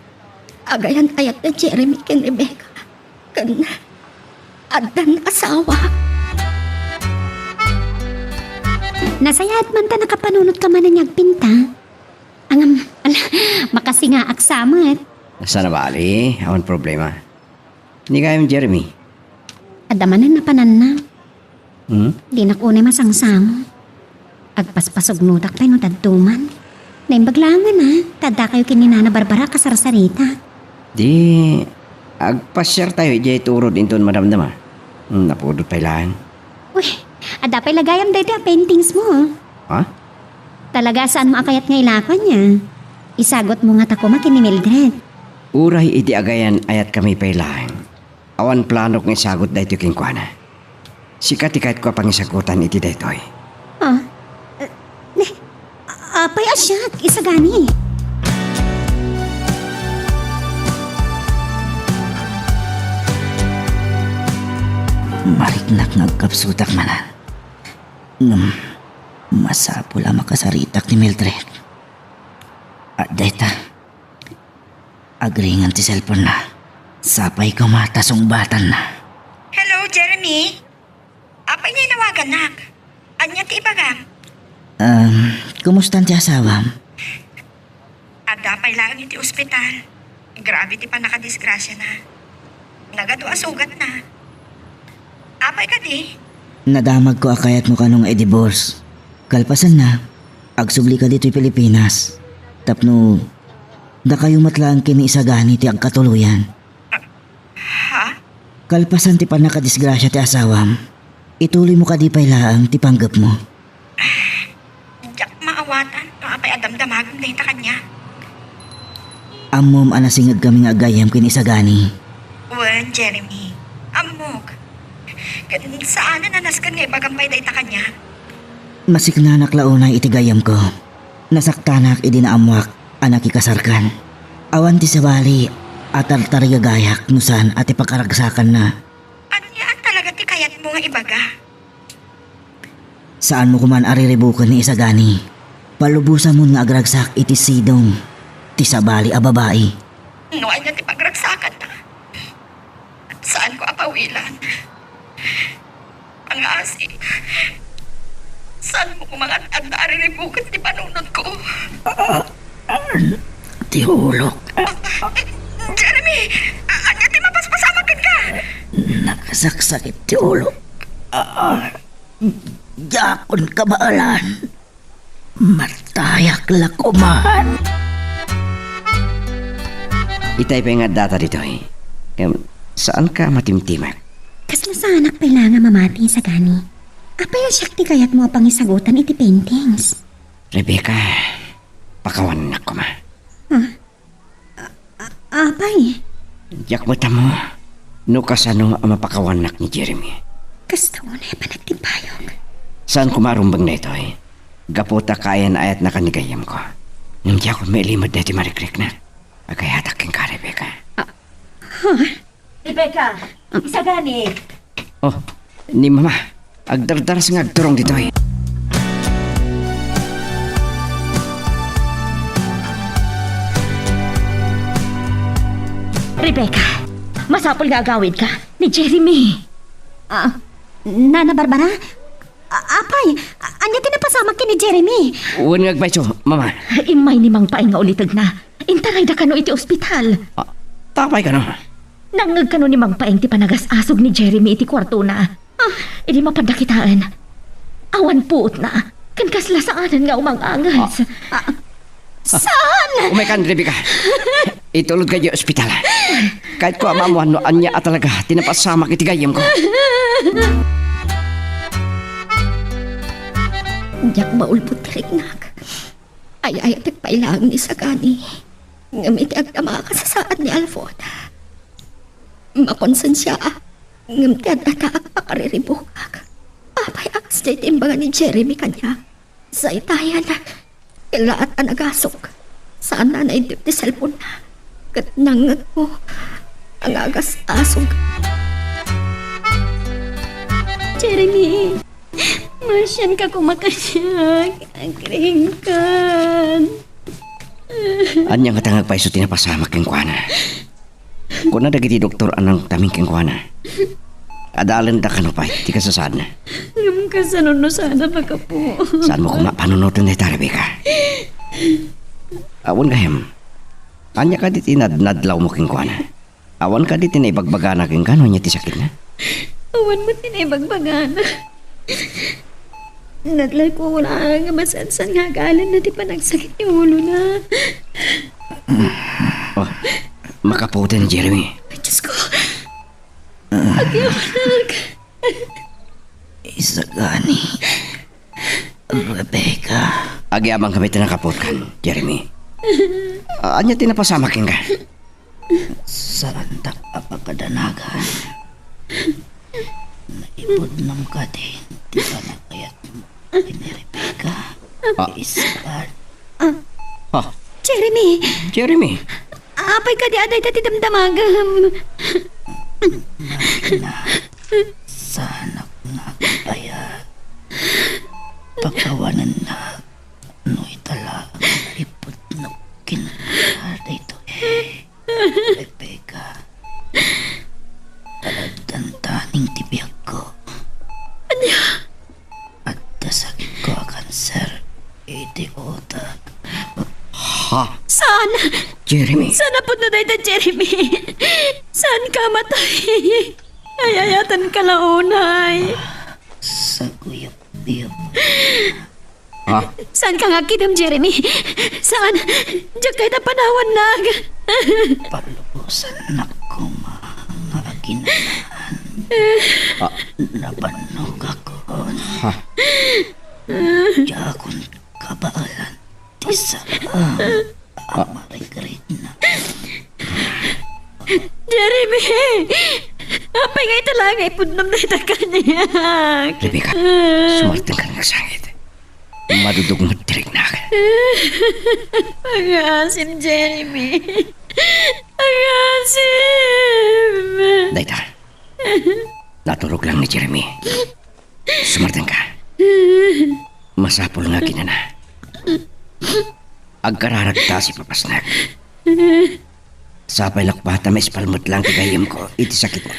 Agayan ayat ni Jeremy ken Rebecca. Ken addan asawa. Nasayaat man ta nakapanunotka manen nga agpinta. Ngem, ala, makasingaak sa met. Saan a bali, awan problema. Ni gayam Jeremy. Adda manen napananna. Hmm? Dinak unay masangsang. Agpaspasugnodak pay no dadduma. Naimbag laeng a, ta addakayo ken ni Nana Barbara a kasarsarita. Di, agpasiartayo idiay turod inton madamdama. Hmm, napudot pay laeng. Uy, adda pay la gayam daytoy a paintingsmo. Ha? Talaga saanmo a kayat nga ilako ania? Isagutmo ngata koma ken ni Mildred. Uray idi agayan ayatkami pay laeng, awan planok nga isagut daytoy kenkuana. Sika ti kayatko a pangisagutan iti daytoy. Ah, eh, ne, apay a siak, isagani? Mariknak nga agkapsutak manen. Ngem, masapul a makasaritak ni Mildred. Adda ita. Agringan ti cellphone-na. Sapay koma ta sungbatanna. Hello, Jeremy? Apay nga inawagannak? Ania ti ibagam? Um, kumustan ti asawam? Adda pay laeng iti ospital. Grabe ti pannakadisgrasiana. Nagadu a sugatna. Apay kadi? Nadamagko a kayatmo kano nga i-divorce. Kalpasanna, agsublika ditoy Pilipinas. Tapno, dakayo met laeng ken ni isagani ti agkatuloyan. Ha? Kalpasan ti pannakadisgrasia ti asawam, ituloymo kadi pay laeng ti panggepmo? Diak maawatan no apay a damdamagem dayta kaniak. Ammom a nasingedkami nga aggayyem ken isagani. Wen, Jeremy. Ammok. Ken saanen a nasken nga ibagam pay dayta kaniak. Masiknanak la unay iti gayyemko. Nasaktanak idi naammoak a nakikasarkan. Awan ti sabali a tartarigagayak no saan a ti pakaragsakanna. Ania talaga ti kayatmo nga ibaga? Saanmo koman a riribuken ni isagani. Palubosamon nga agragsak iti sidong ti sabali a babai. No ania ti pagragsakanta, saanko a pawilan. Pangaasi. Saanmo koma nga adda a riribuken ti panunotko? Ti ulok. Jeremy! A-, ania ti mapaspasamak kenka? Nakasaksakit ti ulok. Ah, diakon kabaelan. Matayak la koman. Itay pay nga addata ditoy. Ngem, saanka matimtimek? Kasla saanak pay la nga mamati isagani. Apay a siak ti kayatmo a pangisagutan iti paintings? Rebecca, pakawannak koma. Huh? A-, a-, apay? Diak met ammo no kasano a mapakawannak ni Jeremy. Kasta unay a panagtimpayong. Saan koma a rumbeng daytoy? Gapu ta kaayan-ayatnaka ni gayyemko. Ngem diakon mailimed daytoy marikrikna. Agayatak kenka, Rebecca. Ah, huh? Rebecca, isagani. Oh, ni Mama. Agdardaras nga agturong ditoy. Rebecca, masapul nga agawidka ni Jeremy. Ah, Nana Barbara? A-, apay, a-, ania ti napasamak ken ni Jeremy? Wen nga agpayso, Mama. Immay ni Mang Paeng nga ulitegna. Intarayda kano iti ospital. Ah, ta apay kano? Nangngeg kano ni Mang Paeng ti panagas-asog ni Jeremy iti kuartona. Ah, idi mapanda kitaen, awan puotna. Ken kasla saanen nga umang-anges. Ah. Ah, saan? Umaykan, Rebecca. Itulodka idiay ospital. Kayatko a maammoan no ania a talaga ti napasamak iti gayyemko. Diak maulbod ti riknak. Ay-ayatek pay laeng ni Sagani. Ngem iti agdama a kasasaad ni Alford, makonsensiaak, ngem ti ad-adaak pakariribukak. Apay a kasdiay ti imbaga ni Jeremy kaniak? Saytayan, kellaat a nagasok. Saanna a naiddiw ti cellphone-na. Ket nangngegko a nagas-asog. Jeremy, masianka koma kaniak. Agriingkan. Ania ngata nga agpayso ti napasamak kenkuana? Kuna dagiti doktor a nangtaming kenkuana. Adalenda kano pay ti kasasaadna. Ngem kasano no sana makapu? Saanmo koma a panunoten dayta, Rebecca. Awan gayam. Ania kadi ti nadnadlawmo kenkuana? Awan kadi ti naibagbagana kenka no ania ti sakitna? Awan met ti naibagbagana. Nadlawko la nga masansan nga agalenna ti panagsakit ti ulona. Oh, makapuoten, Jeremy. Ay, Diyos ko. Agyamanak. Isagani. Rebecca. Agyamankami ti nakapuotkan, Jeremy. Ah, ania ti napasamak kenka? Saandak a pakadanagan. Naipudnom kadi ti panagayatmo ken ni Rebecca. Ah. Ispan. Ah. Jeremy! Jeremy! Apay kadi a dayta ti damdamagem? Nakina, saanak nga agbayag. Pakawanennak no ita laeng nga ipudnok kenka daytoy. Rebecca, ta addan taning ti biagko. Ania? Adda sakitko a kanser iti utek. Ha? Saan? Jeremy. Saan a pudno dayta, Jeremy? Saan ka matay? Ay, ayaten ka la unay. Saguyop-yop. Ha? Saan ka nga agkidem, Jeremy? Saan? Diak kayat a panawannak. Palubosannak koma nga aginanahan. Ah. Nabannogakon. Ha? Diakon kabaelan ti saang a marigritna. Jeremy! Apay nga ita laeng nga ipudnom dayta kaniak? Rebecca, sumartenka nga agsangit. Madudog met ti riknak. Agasem, Jeremy. Agasem. Dayta. Naturog lang ni Jeremy. Sumartenka. Masapul nga aginana. Agkararagta a sipapasnek. Sapay la koma ta maispal met lang ti gayyemko iti sakitna.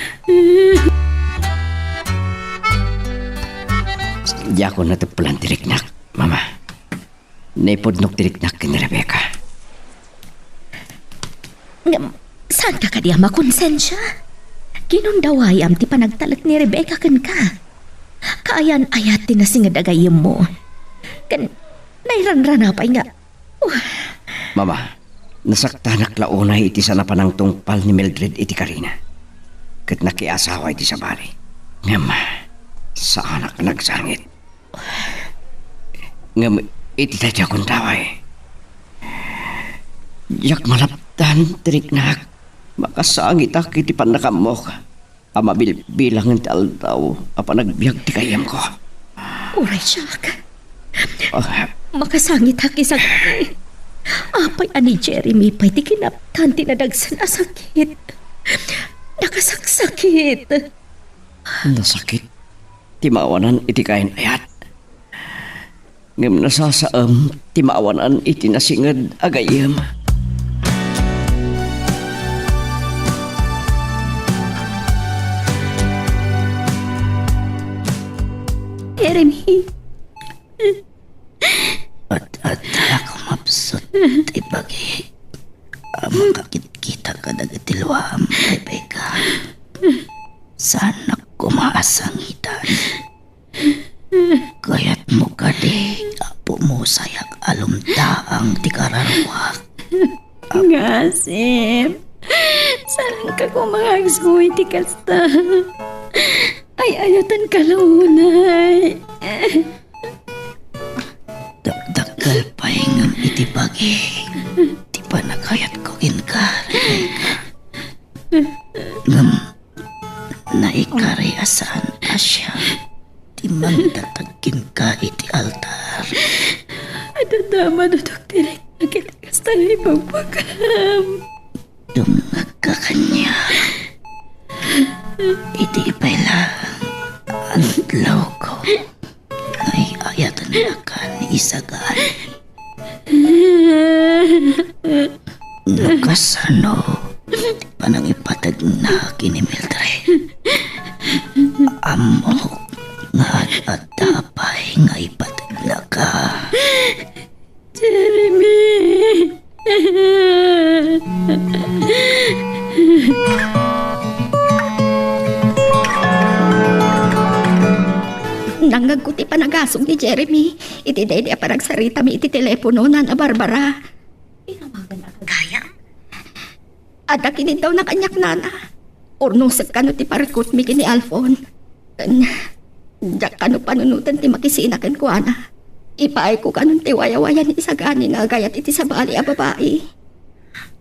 Diakon nateppelan ti riknak, Mama. Naipudnok ti riknak ken ni Rebecca. Ngem, saanka kadi a makonsensia? Kinundawayam ti panagtalek ni Rebecca kenka. Kaayan-ayat ti nasinged a gayyemmo. Ken nairanrana pay nga Mama, nasaktanak la unay iti saan a panangtungpal ni Mildred iti karina. Ket nakiasawa iti sabali. Ngem, saanak a nagsangit. Ngem iti dayta a gundaway, diak malapdan ti riknak. Makasangitak iti pannakaammo a mabilbilangen ti aldaw a panagbiag ti gayyemko. Uray siak. Ah. Makasangitak isagani. Apay a ni Jeremy pay ti kinaptan ti nadagsen a sakit? Nakasaksakit. Nasakit ti maawanan iti kayan-ayat. Ngem nasasaem ti maawanan iti nasinged a gayyem. Jeremy. Ad-adda a kumapsut ti bagi a makakitkita kadagiti luam, Rebecca. Saanak koma a sangitan. Kayatmo kadi a pumusayak a lumdaang ti kararuak? Ngasem, saanka koma nga agsuy ti kasta. Ay-ayatenka la unay. Dakdakkel pay ngem iti bagi ti panagayatko kenka, Rebecca. Ngem naikari a saan a siak ti mangtatag kenka iti altar. Adda madudok ti riknak iti kasta nga ibagbagam. Dumngegka kaniak. Idi pay laeng Adlawko, ay-ayatennaka ni Isagan. No kasano ti panangipategna ken ni Mildred? Ammok nga ad-adda pay nga ipategnaka. Jeremy! Nangngegko ti panagasong ni Jeremy iti daydi a panagsaritami iti telepono, Nana Barbara. Gayam? Adda kiniddaw na kaniak, Nana. Urnosek kano ti parikutmi ken ni Alfon. Ken diak kano panunoten ti makisina kenkuana. Ipaayko kano ti wayawaya ni Isagani nga agayat iti sabali a babai.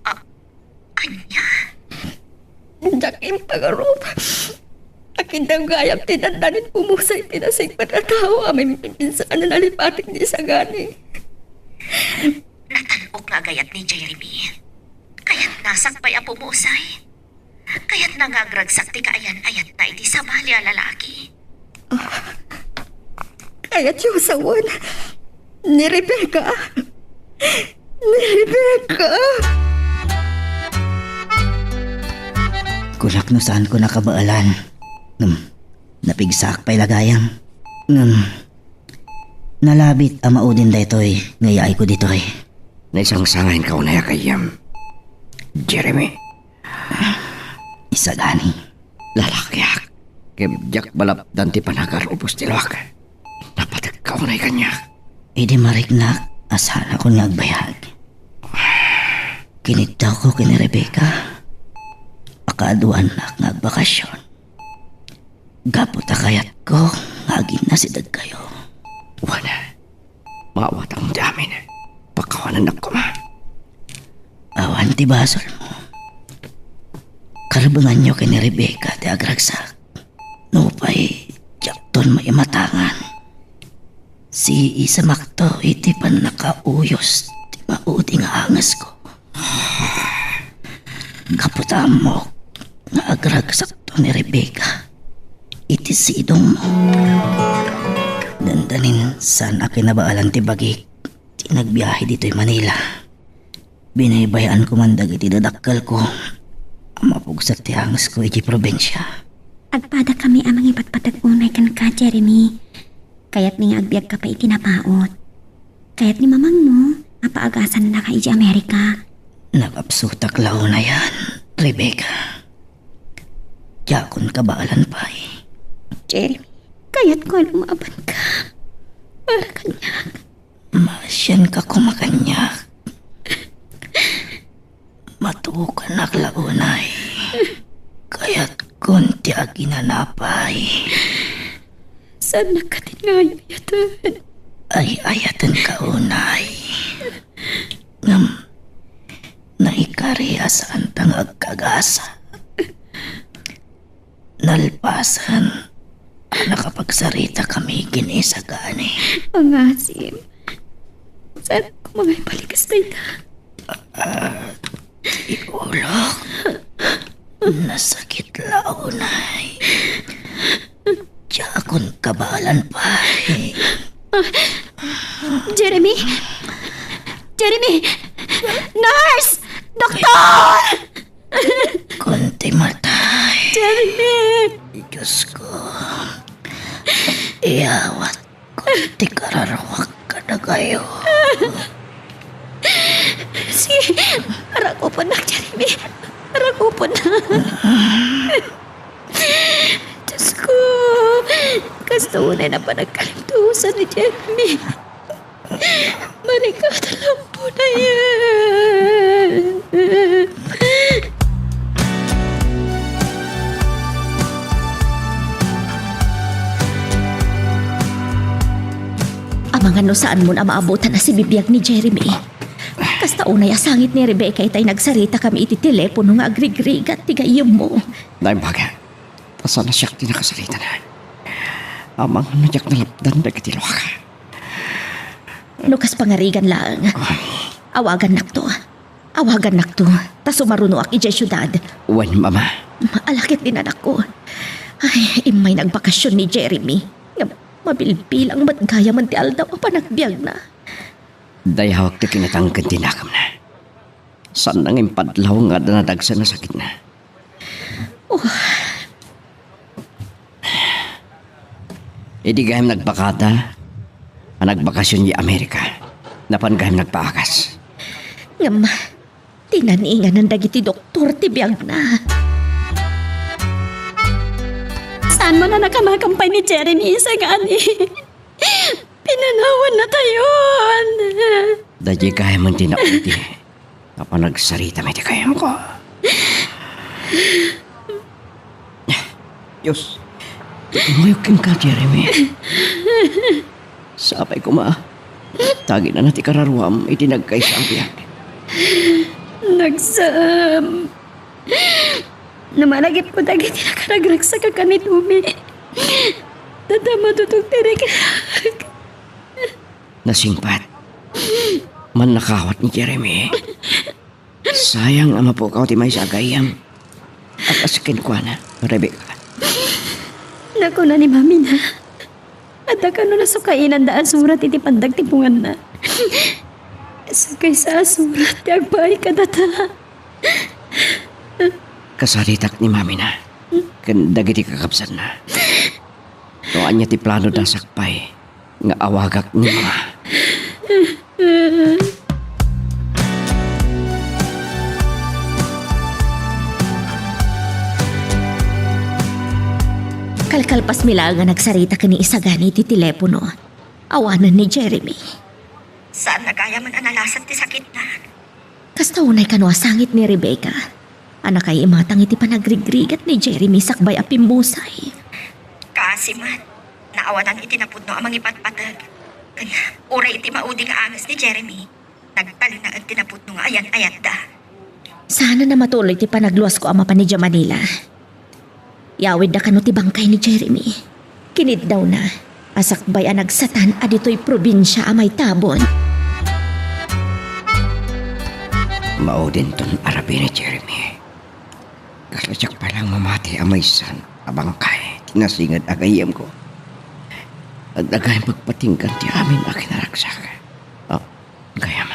A-, ania? Diak impagarup. Akin daw gayam ti dandanin pumusay ti nasingpet a tao a maipinsan a nalipatik ni Isagani. Natan-ok nga agayat ni Jeremy. Kayatna sakbay a pumusay. Kayatna nga agragsak ti kaayan-ayatna iti sabali a lalaki. Kayatyo sawen ni Rebecca. Ni Rebecca. Kunak no saanko nakabaelan. Ngem, napigsaak pay la gayam. Ngem, nalabit a maudin daytoy nga iyaayko ditoy. Naisangsangayenka unay a gayyem, Jeremy. Isagani. Lalakiak. Ket diak malapdan ti panagarubos ti luak. Napategka unay kaniak. Idi mariknak a saanakon nga agbayag, kiniddawko ken ni Rebecca. Pakaaduannak nga agbakasyon. Gapu ta kayatko nga aginnasidegkayo. Wen, maawatam ti amin. Pakawanennak koma. Awan ti basolmo. Karbenganyo ken ni Rebecca ti agragsak. Nupay diakton maimatangan, siisamakto iti pannakauyos ti maudi nga angesko. Gapu ta ammok nga agragsakto ni Rebecca iti sidongmo. Dandanin saan a kinabaelan ti bagik ti nagbiahe ditoy Manila. Binaybay-anko man dagiti dadakkelko a mapugsa ti angesko iti probinsia. Agpadakami a mangipatpateg unay kenka, Jeremy. Kayatmi nga agbiagka pay iti napaut. Kayat ni mamangmo a paagasannaka iti Amerika. Nakapsutak la unayan, Rebecca. Diakon kabaelan pay. Jeremy, kayatko a lumabanka para kaniak. Maasianka koma kaniak. Matuokanak la unay. Kayatkon ti aginanapay. Saannak katin nga ay-ayaten? Ay-ayatenka unay. Ngem, naikari a saanta nga agkagasa. Nalpasen a nakapagsaritakami ken ni Isagani. Pangasim. Saan ko mangaybalik kas dayta? Ah, ti ulok. Nasakit la unay. Diakon kabaelan pay. Ah, Jeremy? Jeremy! Nurse! Doktor! Kunti matay. Jeremy! Diyos ko. Iyawat ko ti kararuak kadakayo. Sige, arakupennak, Jeremy. Arakupennak. Diyos ko, kasta unay na panagkalintusan ni Jeremy. Marikatan lang po na yan. Amangan no saanmon a maabutan a sibibiag ni Jeremy. Kasta unay a sangit ni Rebecca itay nagsaritakami iti telepono nga agrigrigat ti gayyemmo. Naimbag, ta saan a siak ti nakasaritana. Amangan no diak nalapdan dagiti luak. No kas pangarigan laeng, awagannakto. Awagannakto, ta sumarunoak idiay siudad. Wen, Mama. Ala ket ni nanakko. Ay, immay nagbakasyon ni Jeremy. Ngem mabilbilang met gayamen ti aldaw a panagbiagna. Dayawak ti kinatangken ti nakemna. Saanna nga impadlaw nga adda nadagsen a sakitna. Oh. Idi gayam nagpakada a nagbakasyon idiay Amerika, napan gayam nagpaagas. Ngem, tinaninganan dagiti doktor ti biagna. Saanmo a nakamakam pay ni Jeremy, isagani? Pinanawanna tayon. Daydi gayamen ti naudi a panagsaritam iti gayamko. Dios, ti kumayo kenka, Jeremy. Sapay koma ta aginana ti kararuam iti nagkaysa a biag. Nagsam. No malagipko dagiti nakaragsak a kanitumi, ta, ta matutog ti rikrak. Nasingpet. Mannakawat ni Jeremy. Sayang a mapukaw ti maysa a gayyem a kas kenkuana, Rebecca. Nakuna ni mamina, adda kano nasukainanda a surat iti pandagtipunganna. Sakaysa a surat ti agpaay kadata. Kasaritak ni mamina ken dagiti kakabsatna. No ania ti planoda sakbay nga awagak ni mama. Kalkalpasmi laeng a nagsarita ken ni Isagani iti telepono, awanen ni Jeremy. Saanna gayamen a nalasat ti sakitna. Kasta unay kano a sangit ni Rebecca a nakaimatang iti panagrigrigat ni Jeremy sakbay a pimmusay. Kaasi met, naawanan iti napudno a mangipatpateg. Ken uray iti maudi nga anges ni Jeremy, nagtalinaed ti napudno nga ayat-ayatda. Saan a matuloy ti panagluasko a mapan idiay Manila. Iyawidda kano ti bangkay ni Jeremy. Kiniddawna a sakbay a nagsatan a ditoy probinsia a maitabon. Maudinton arabii ni Jeremy. Kasla diak pay laeng mamati a maysan a bangkay ti nasinged a gayyemko. Adda gayam pagpatinggan ti amin a kinaragsak. Ah, gayam,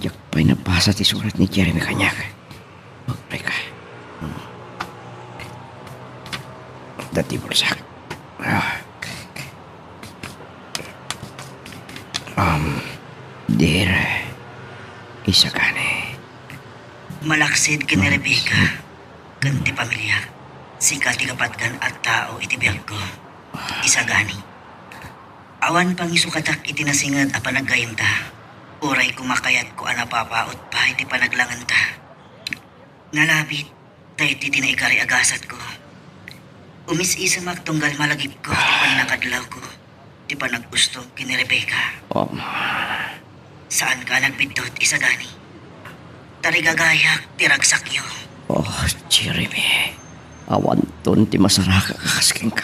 diak pay nabasa ti surat ni Jeremy kaniak. Uray ka. Hmm. Dati bulsak. Ah. Um, dear Isagani. Malaksid ken ni Rebecca ken ti pamiliak, sika ti kapatgan a tao iti biagko. Isagani. Awan pangisukatak iti nasinged a panaggayyemta. Uray koma kayatko a napapaut pay ti panaglangenta. Nalabit, daytoy ti naikari a gasatko. Umis-isemak tunggal malagipko ti pannakadlawko, ti panagustom ken ni Rebecca. Ama. Saanka a nagbiddut, Isagani. Tarigagayak ti ragsakyo. Oh, Jeremy. Awanton ti masaraka kas kenka.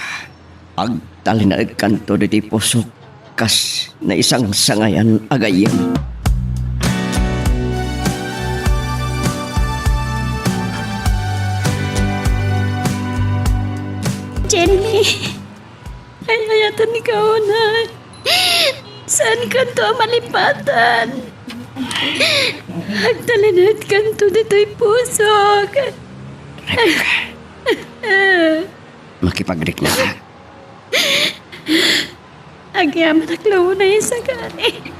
Agtalinaedkanto ditoy pusok kas naisangsangayan a gayyem. Jeremy, ay-ayatenka unay. Saankanto a malipatan. Agtalinaedkanto ditoy pusok. Rebecca. Makipagriknaka. Agyamanak la unay, Isagani.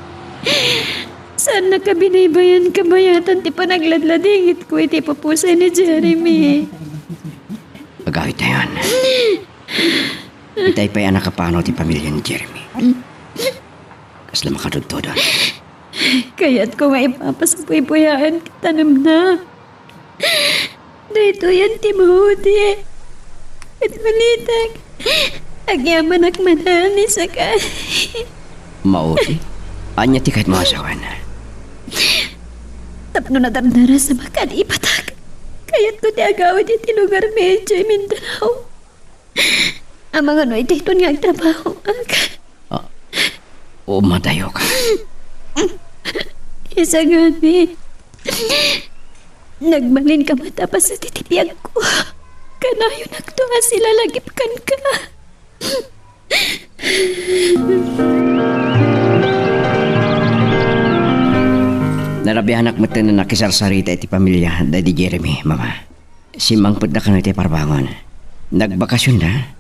Saannaka binaybay-an kabayatan ti panagladladingitko iti pupusay ni Jeremy. Agawidtayon. Itay pay a nakapanaw ti pamilya ni Jeremy. Kasla makatudtudon. Kayatko nga ipapasapuypuyaen ti tanemna. Daytoyen ti maudi. Ket balitek, agyamanak manen, Isagani. Maudi? Ania ti kayatmo a sawen? Tapno nadardarasam a kadi ipatak, kayatko ti agawid iti lugarmi idiay Mindanao. Amangan no daytoyen nga agtrabahoak. Ah, umadayoka. Isagani, nagbalinka met a paset iti biagko. Kanayonakto a silalagip kenka. Narabianak metten a nakisarsarita iti pamiliada ni Jeremy, Mama. Simmangpetda kano iti parbangon. Nagbakasionda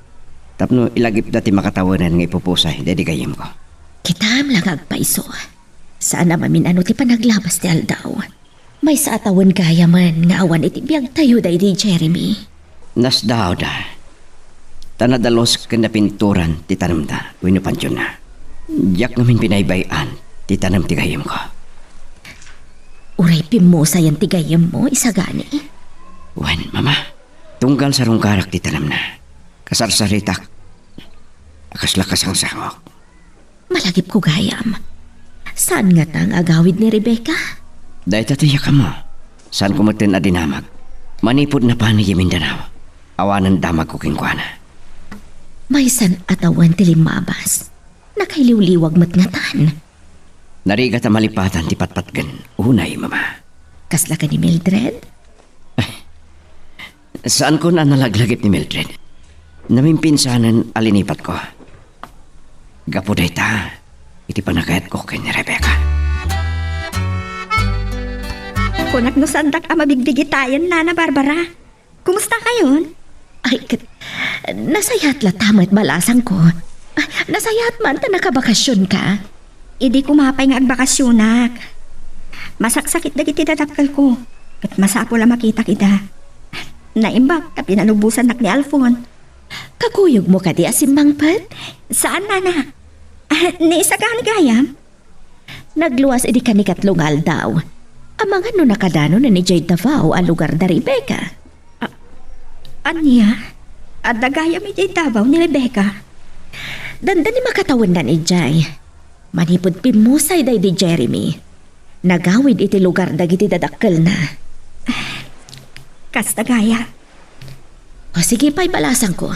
tapno ilagipda ti makatawenan nga ipupusay daydi gayyemko. Kitam la nga agpayso. Saan a mamin-ano ti panaglabas ti aldaw. Maysa a tawen gayamen nga awan iti biagtayo daydi Jeremy. Nasdaawda. Ta nadalus ken napinturan ti tanemda wenno pantionna. Diak ngamin binaybay-an ti tanem ti gayyemko. Uray pimmusayen ti gayyemmo, isagani? Wen, Mama. Tunggal sarungkarak ti tanemna, kasarsaritak a kasla kasangsangok. Malagipko gayam. Saan ngata nga agawid ni Rebecca? Dayta ti yakammo. Saanko metten a dinamag. Manipud napan idiay Mindanao, awanen damagko kenkuana. Maysan a tawen ti limmabas. Nakailiwliwag met ngatan. Narigat a malipatan ti patpatgen unay, Mama. Kasla ken ni Mildred? Saanko a nalaglagip ni Mildred. Namimpinsanen a linipatko. Gapu dayta, iti panagayatko ken ni Rebecca. Kunak no saandak a mabigbigitayen, Nana Barbara. Kumusta kayon? Ay, ket, nasayaat latta met balasangko. Ah, nasayaat man ta nakabakasionka. Idi koma pay nga agbakasionak. Masaksakit dagiti dadakkelko. Ket masapul a makitak ida. Naimbag ta pinalubosannak ni Alfon. Kakuyogmo kadi a simmangpet? Saan, Nana. Ah, ni isagani gayam? Nagluas idi kanikatlo nga aldaw. Amangan no nakadanonen idiay Davao a lugar da Rebecca. A-, ania? Adda gayam idiay Davao ni Rebecca? Dandani makatawennan idiay. Manipud pimmusay daydi Jeremy. Nagawid iti lugar dagiti dadakkelna. Kasta gayam. O, sige pay, balasangko.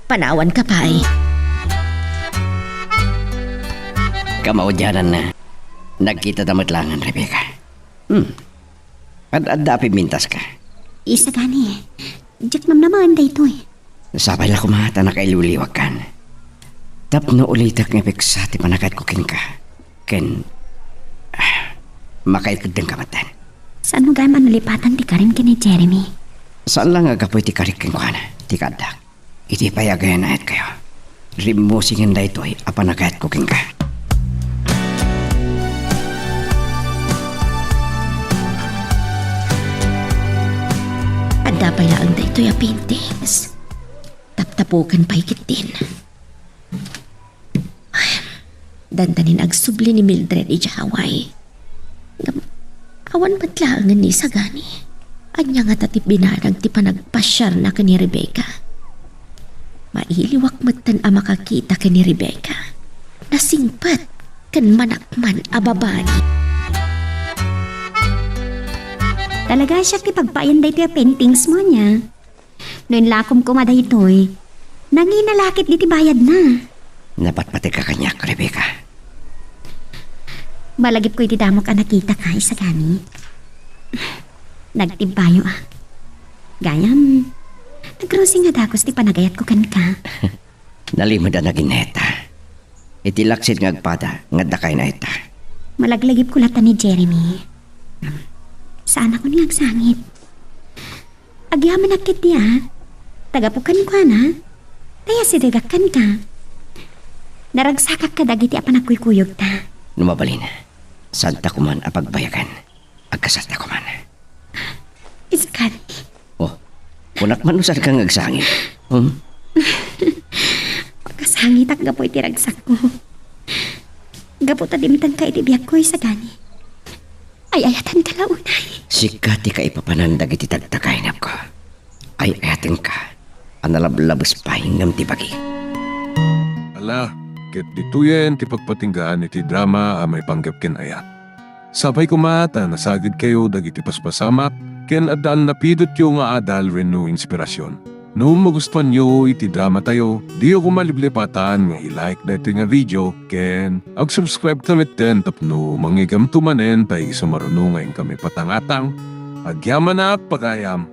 Panawanka pay. Kamaudiananna, nagkitada met laengen, Rebecca. Hmm. Ad-adda a pimmintaska. Isagani, diak namnamaen daytoy. Sapay la koma ta nakailiwliwagkan. Tapno ulitek nga ipeksa ti panagayatko kenka. Ken, ah, makaiteddenka metten. Saanmo gayam a nalipatan ti karim ken ni Jeremy? Saan la nga gapu iti karik kenkuana ti kaaddak. Idi pay agayan-ayatkayo, rimmusingen daytoy a panagayatko kenka. Adda pay laeng daytoy a paintings. Taptapuken pay ketdin. Ay, dandanin agsubli ni Mildred idiay Hawaii. Ngem, awan met laengen ni isagani. Ania ngata ti binanag ti panagpasiarna ken ni Rebecca? Mailiwak metten a makakita ken ni Rebecca. Nasingpet ken manakman a babai. Talaga siak ti pagpayan daytoy a paintings mo, ania? No inlakom koma daytoy, nangina la ketdi ti bayadna. Napatpategka kaniak, Rebecca. Malagipko iti damok a nakitaka, isagani. Nagtibbayo, a. Gayam, nagrusing a dagus ti panagayatko kenka. Nalimed a naginnayatta. Iti laksid nga agpada nga adda kainayatta. Malaglagipko latta ni Jeremy. Saanak nga agsangit. Agyamanak ketdi, a. Tagapu kenkuana, ta asidegak kenka. Naragsakak kadagiti a panagkuykuyogta. No mabalin, saanta koman a pagbayagan. Agkasalta koman. Iskan. Oh, kunak man no saanka nga agsangit. Hmm? Makasangitak gapu iti ragsakko. Gapu ta dimtenka iti biagko, isagani. Ay-ayatenka la unay. Sika ti kaipapanan dagiti tagtagainepko. Ay-ayatenka a nalablabes pay ngem ti bagik. Ala, ket ditoyen ti pagpatinggaan iti drama a maipanggep ken ayat. Sapay koma ta nasagidkayo dagiti paspasamak ken adda napidotyo nga adal wenno inspirasyon. No magustuanyo iti dramatayo, diyo koma liplipatan nga i-like daytoy nga video ken ag-subscribe ta metten tapno mangngeggamto manen ta isu maruno nga inkami patangatang. Agyamanak pagayam!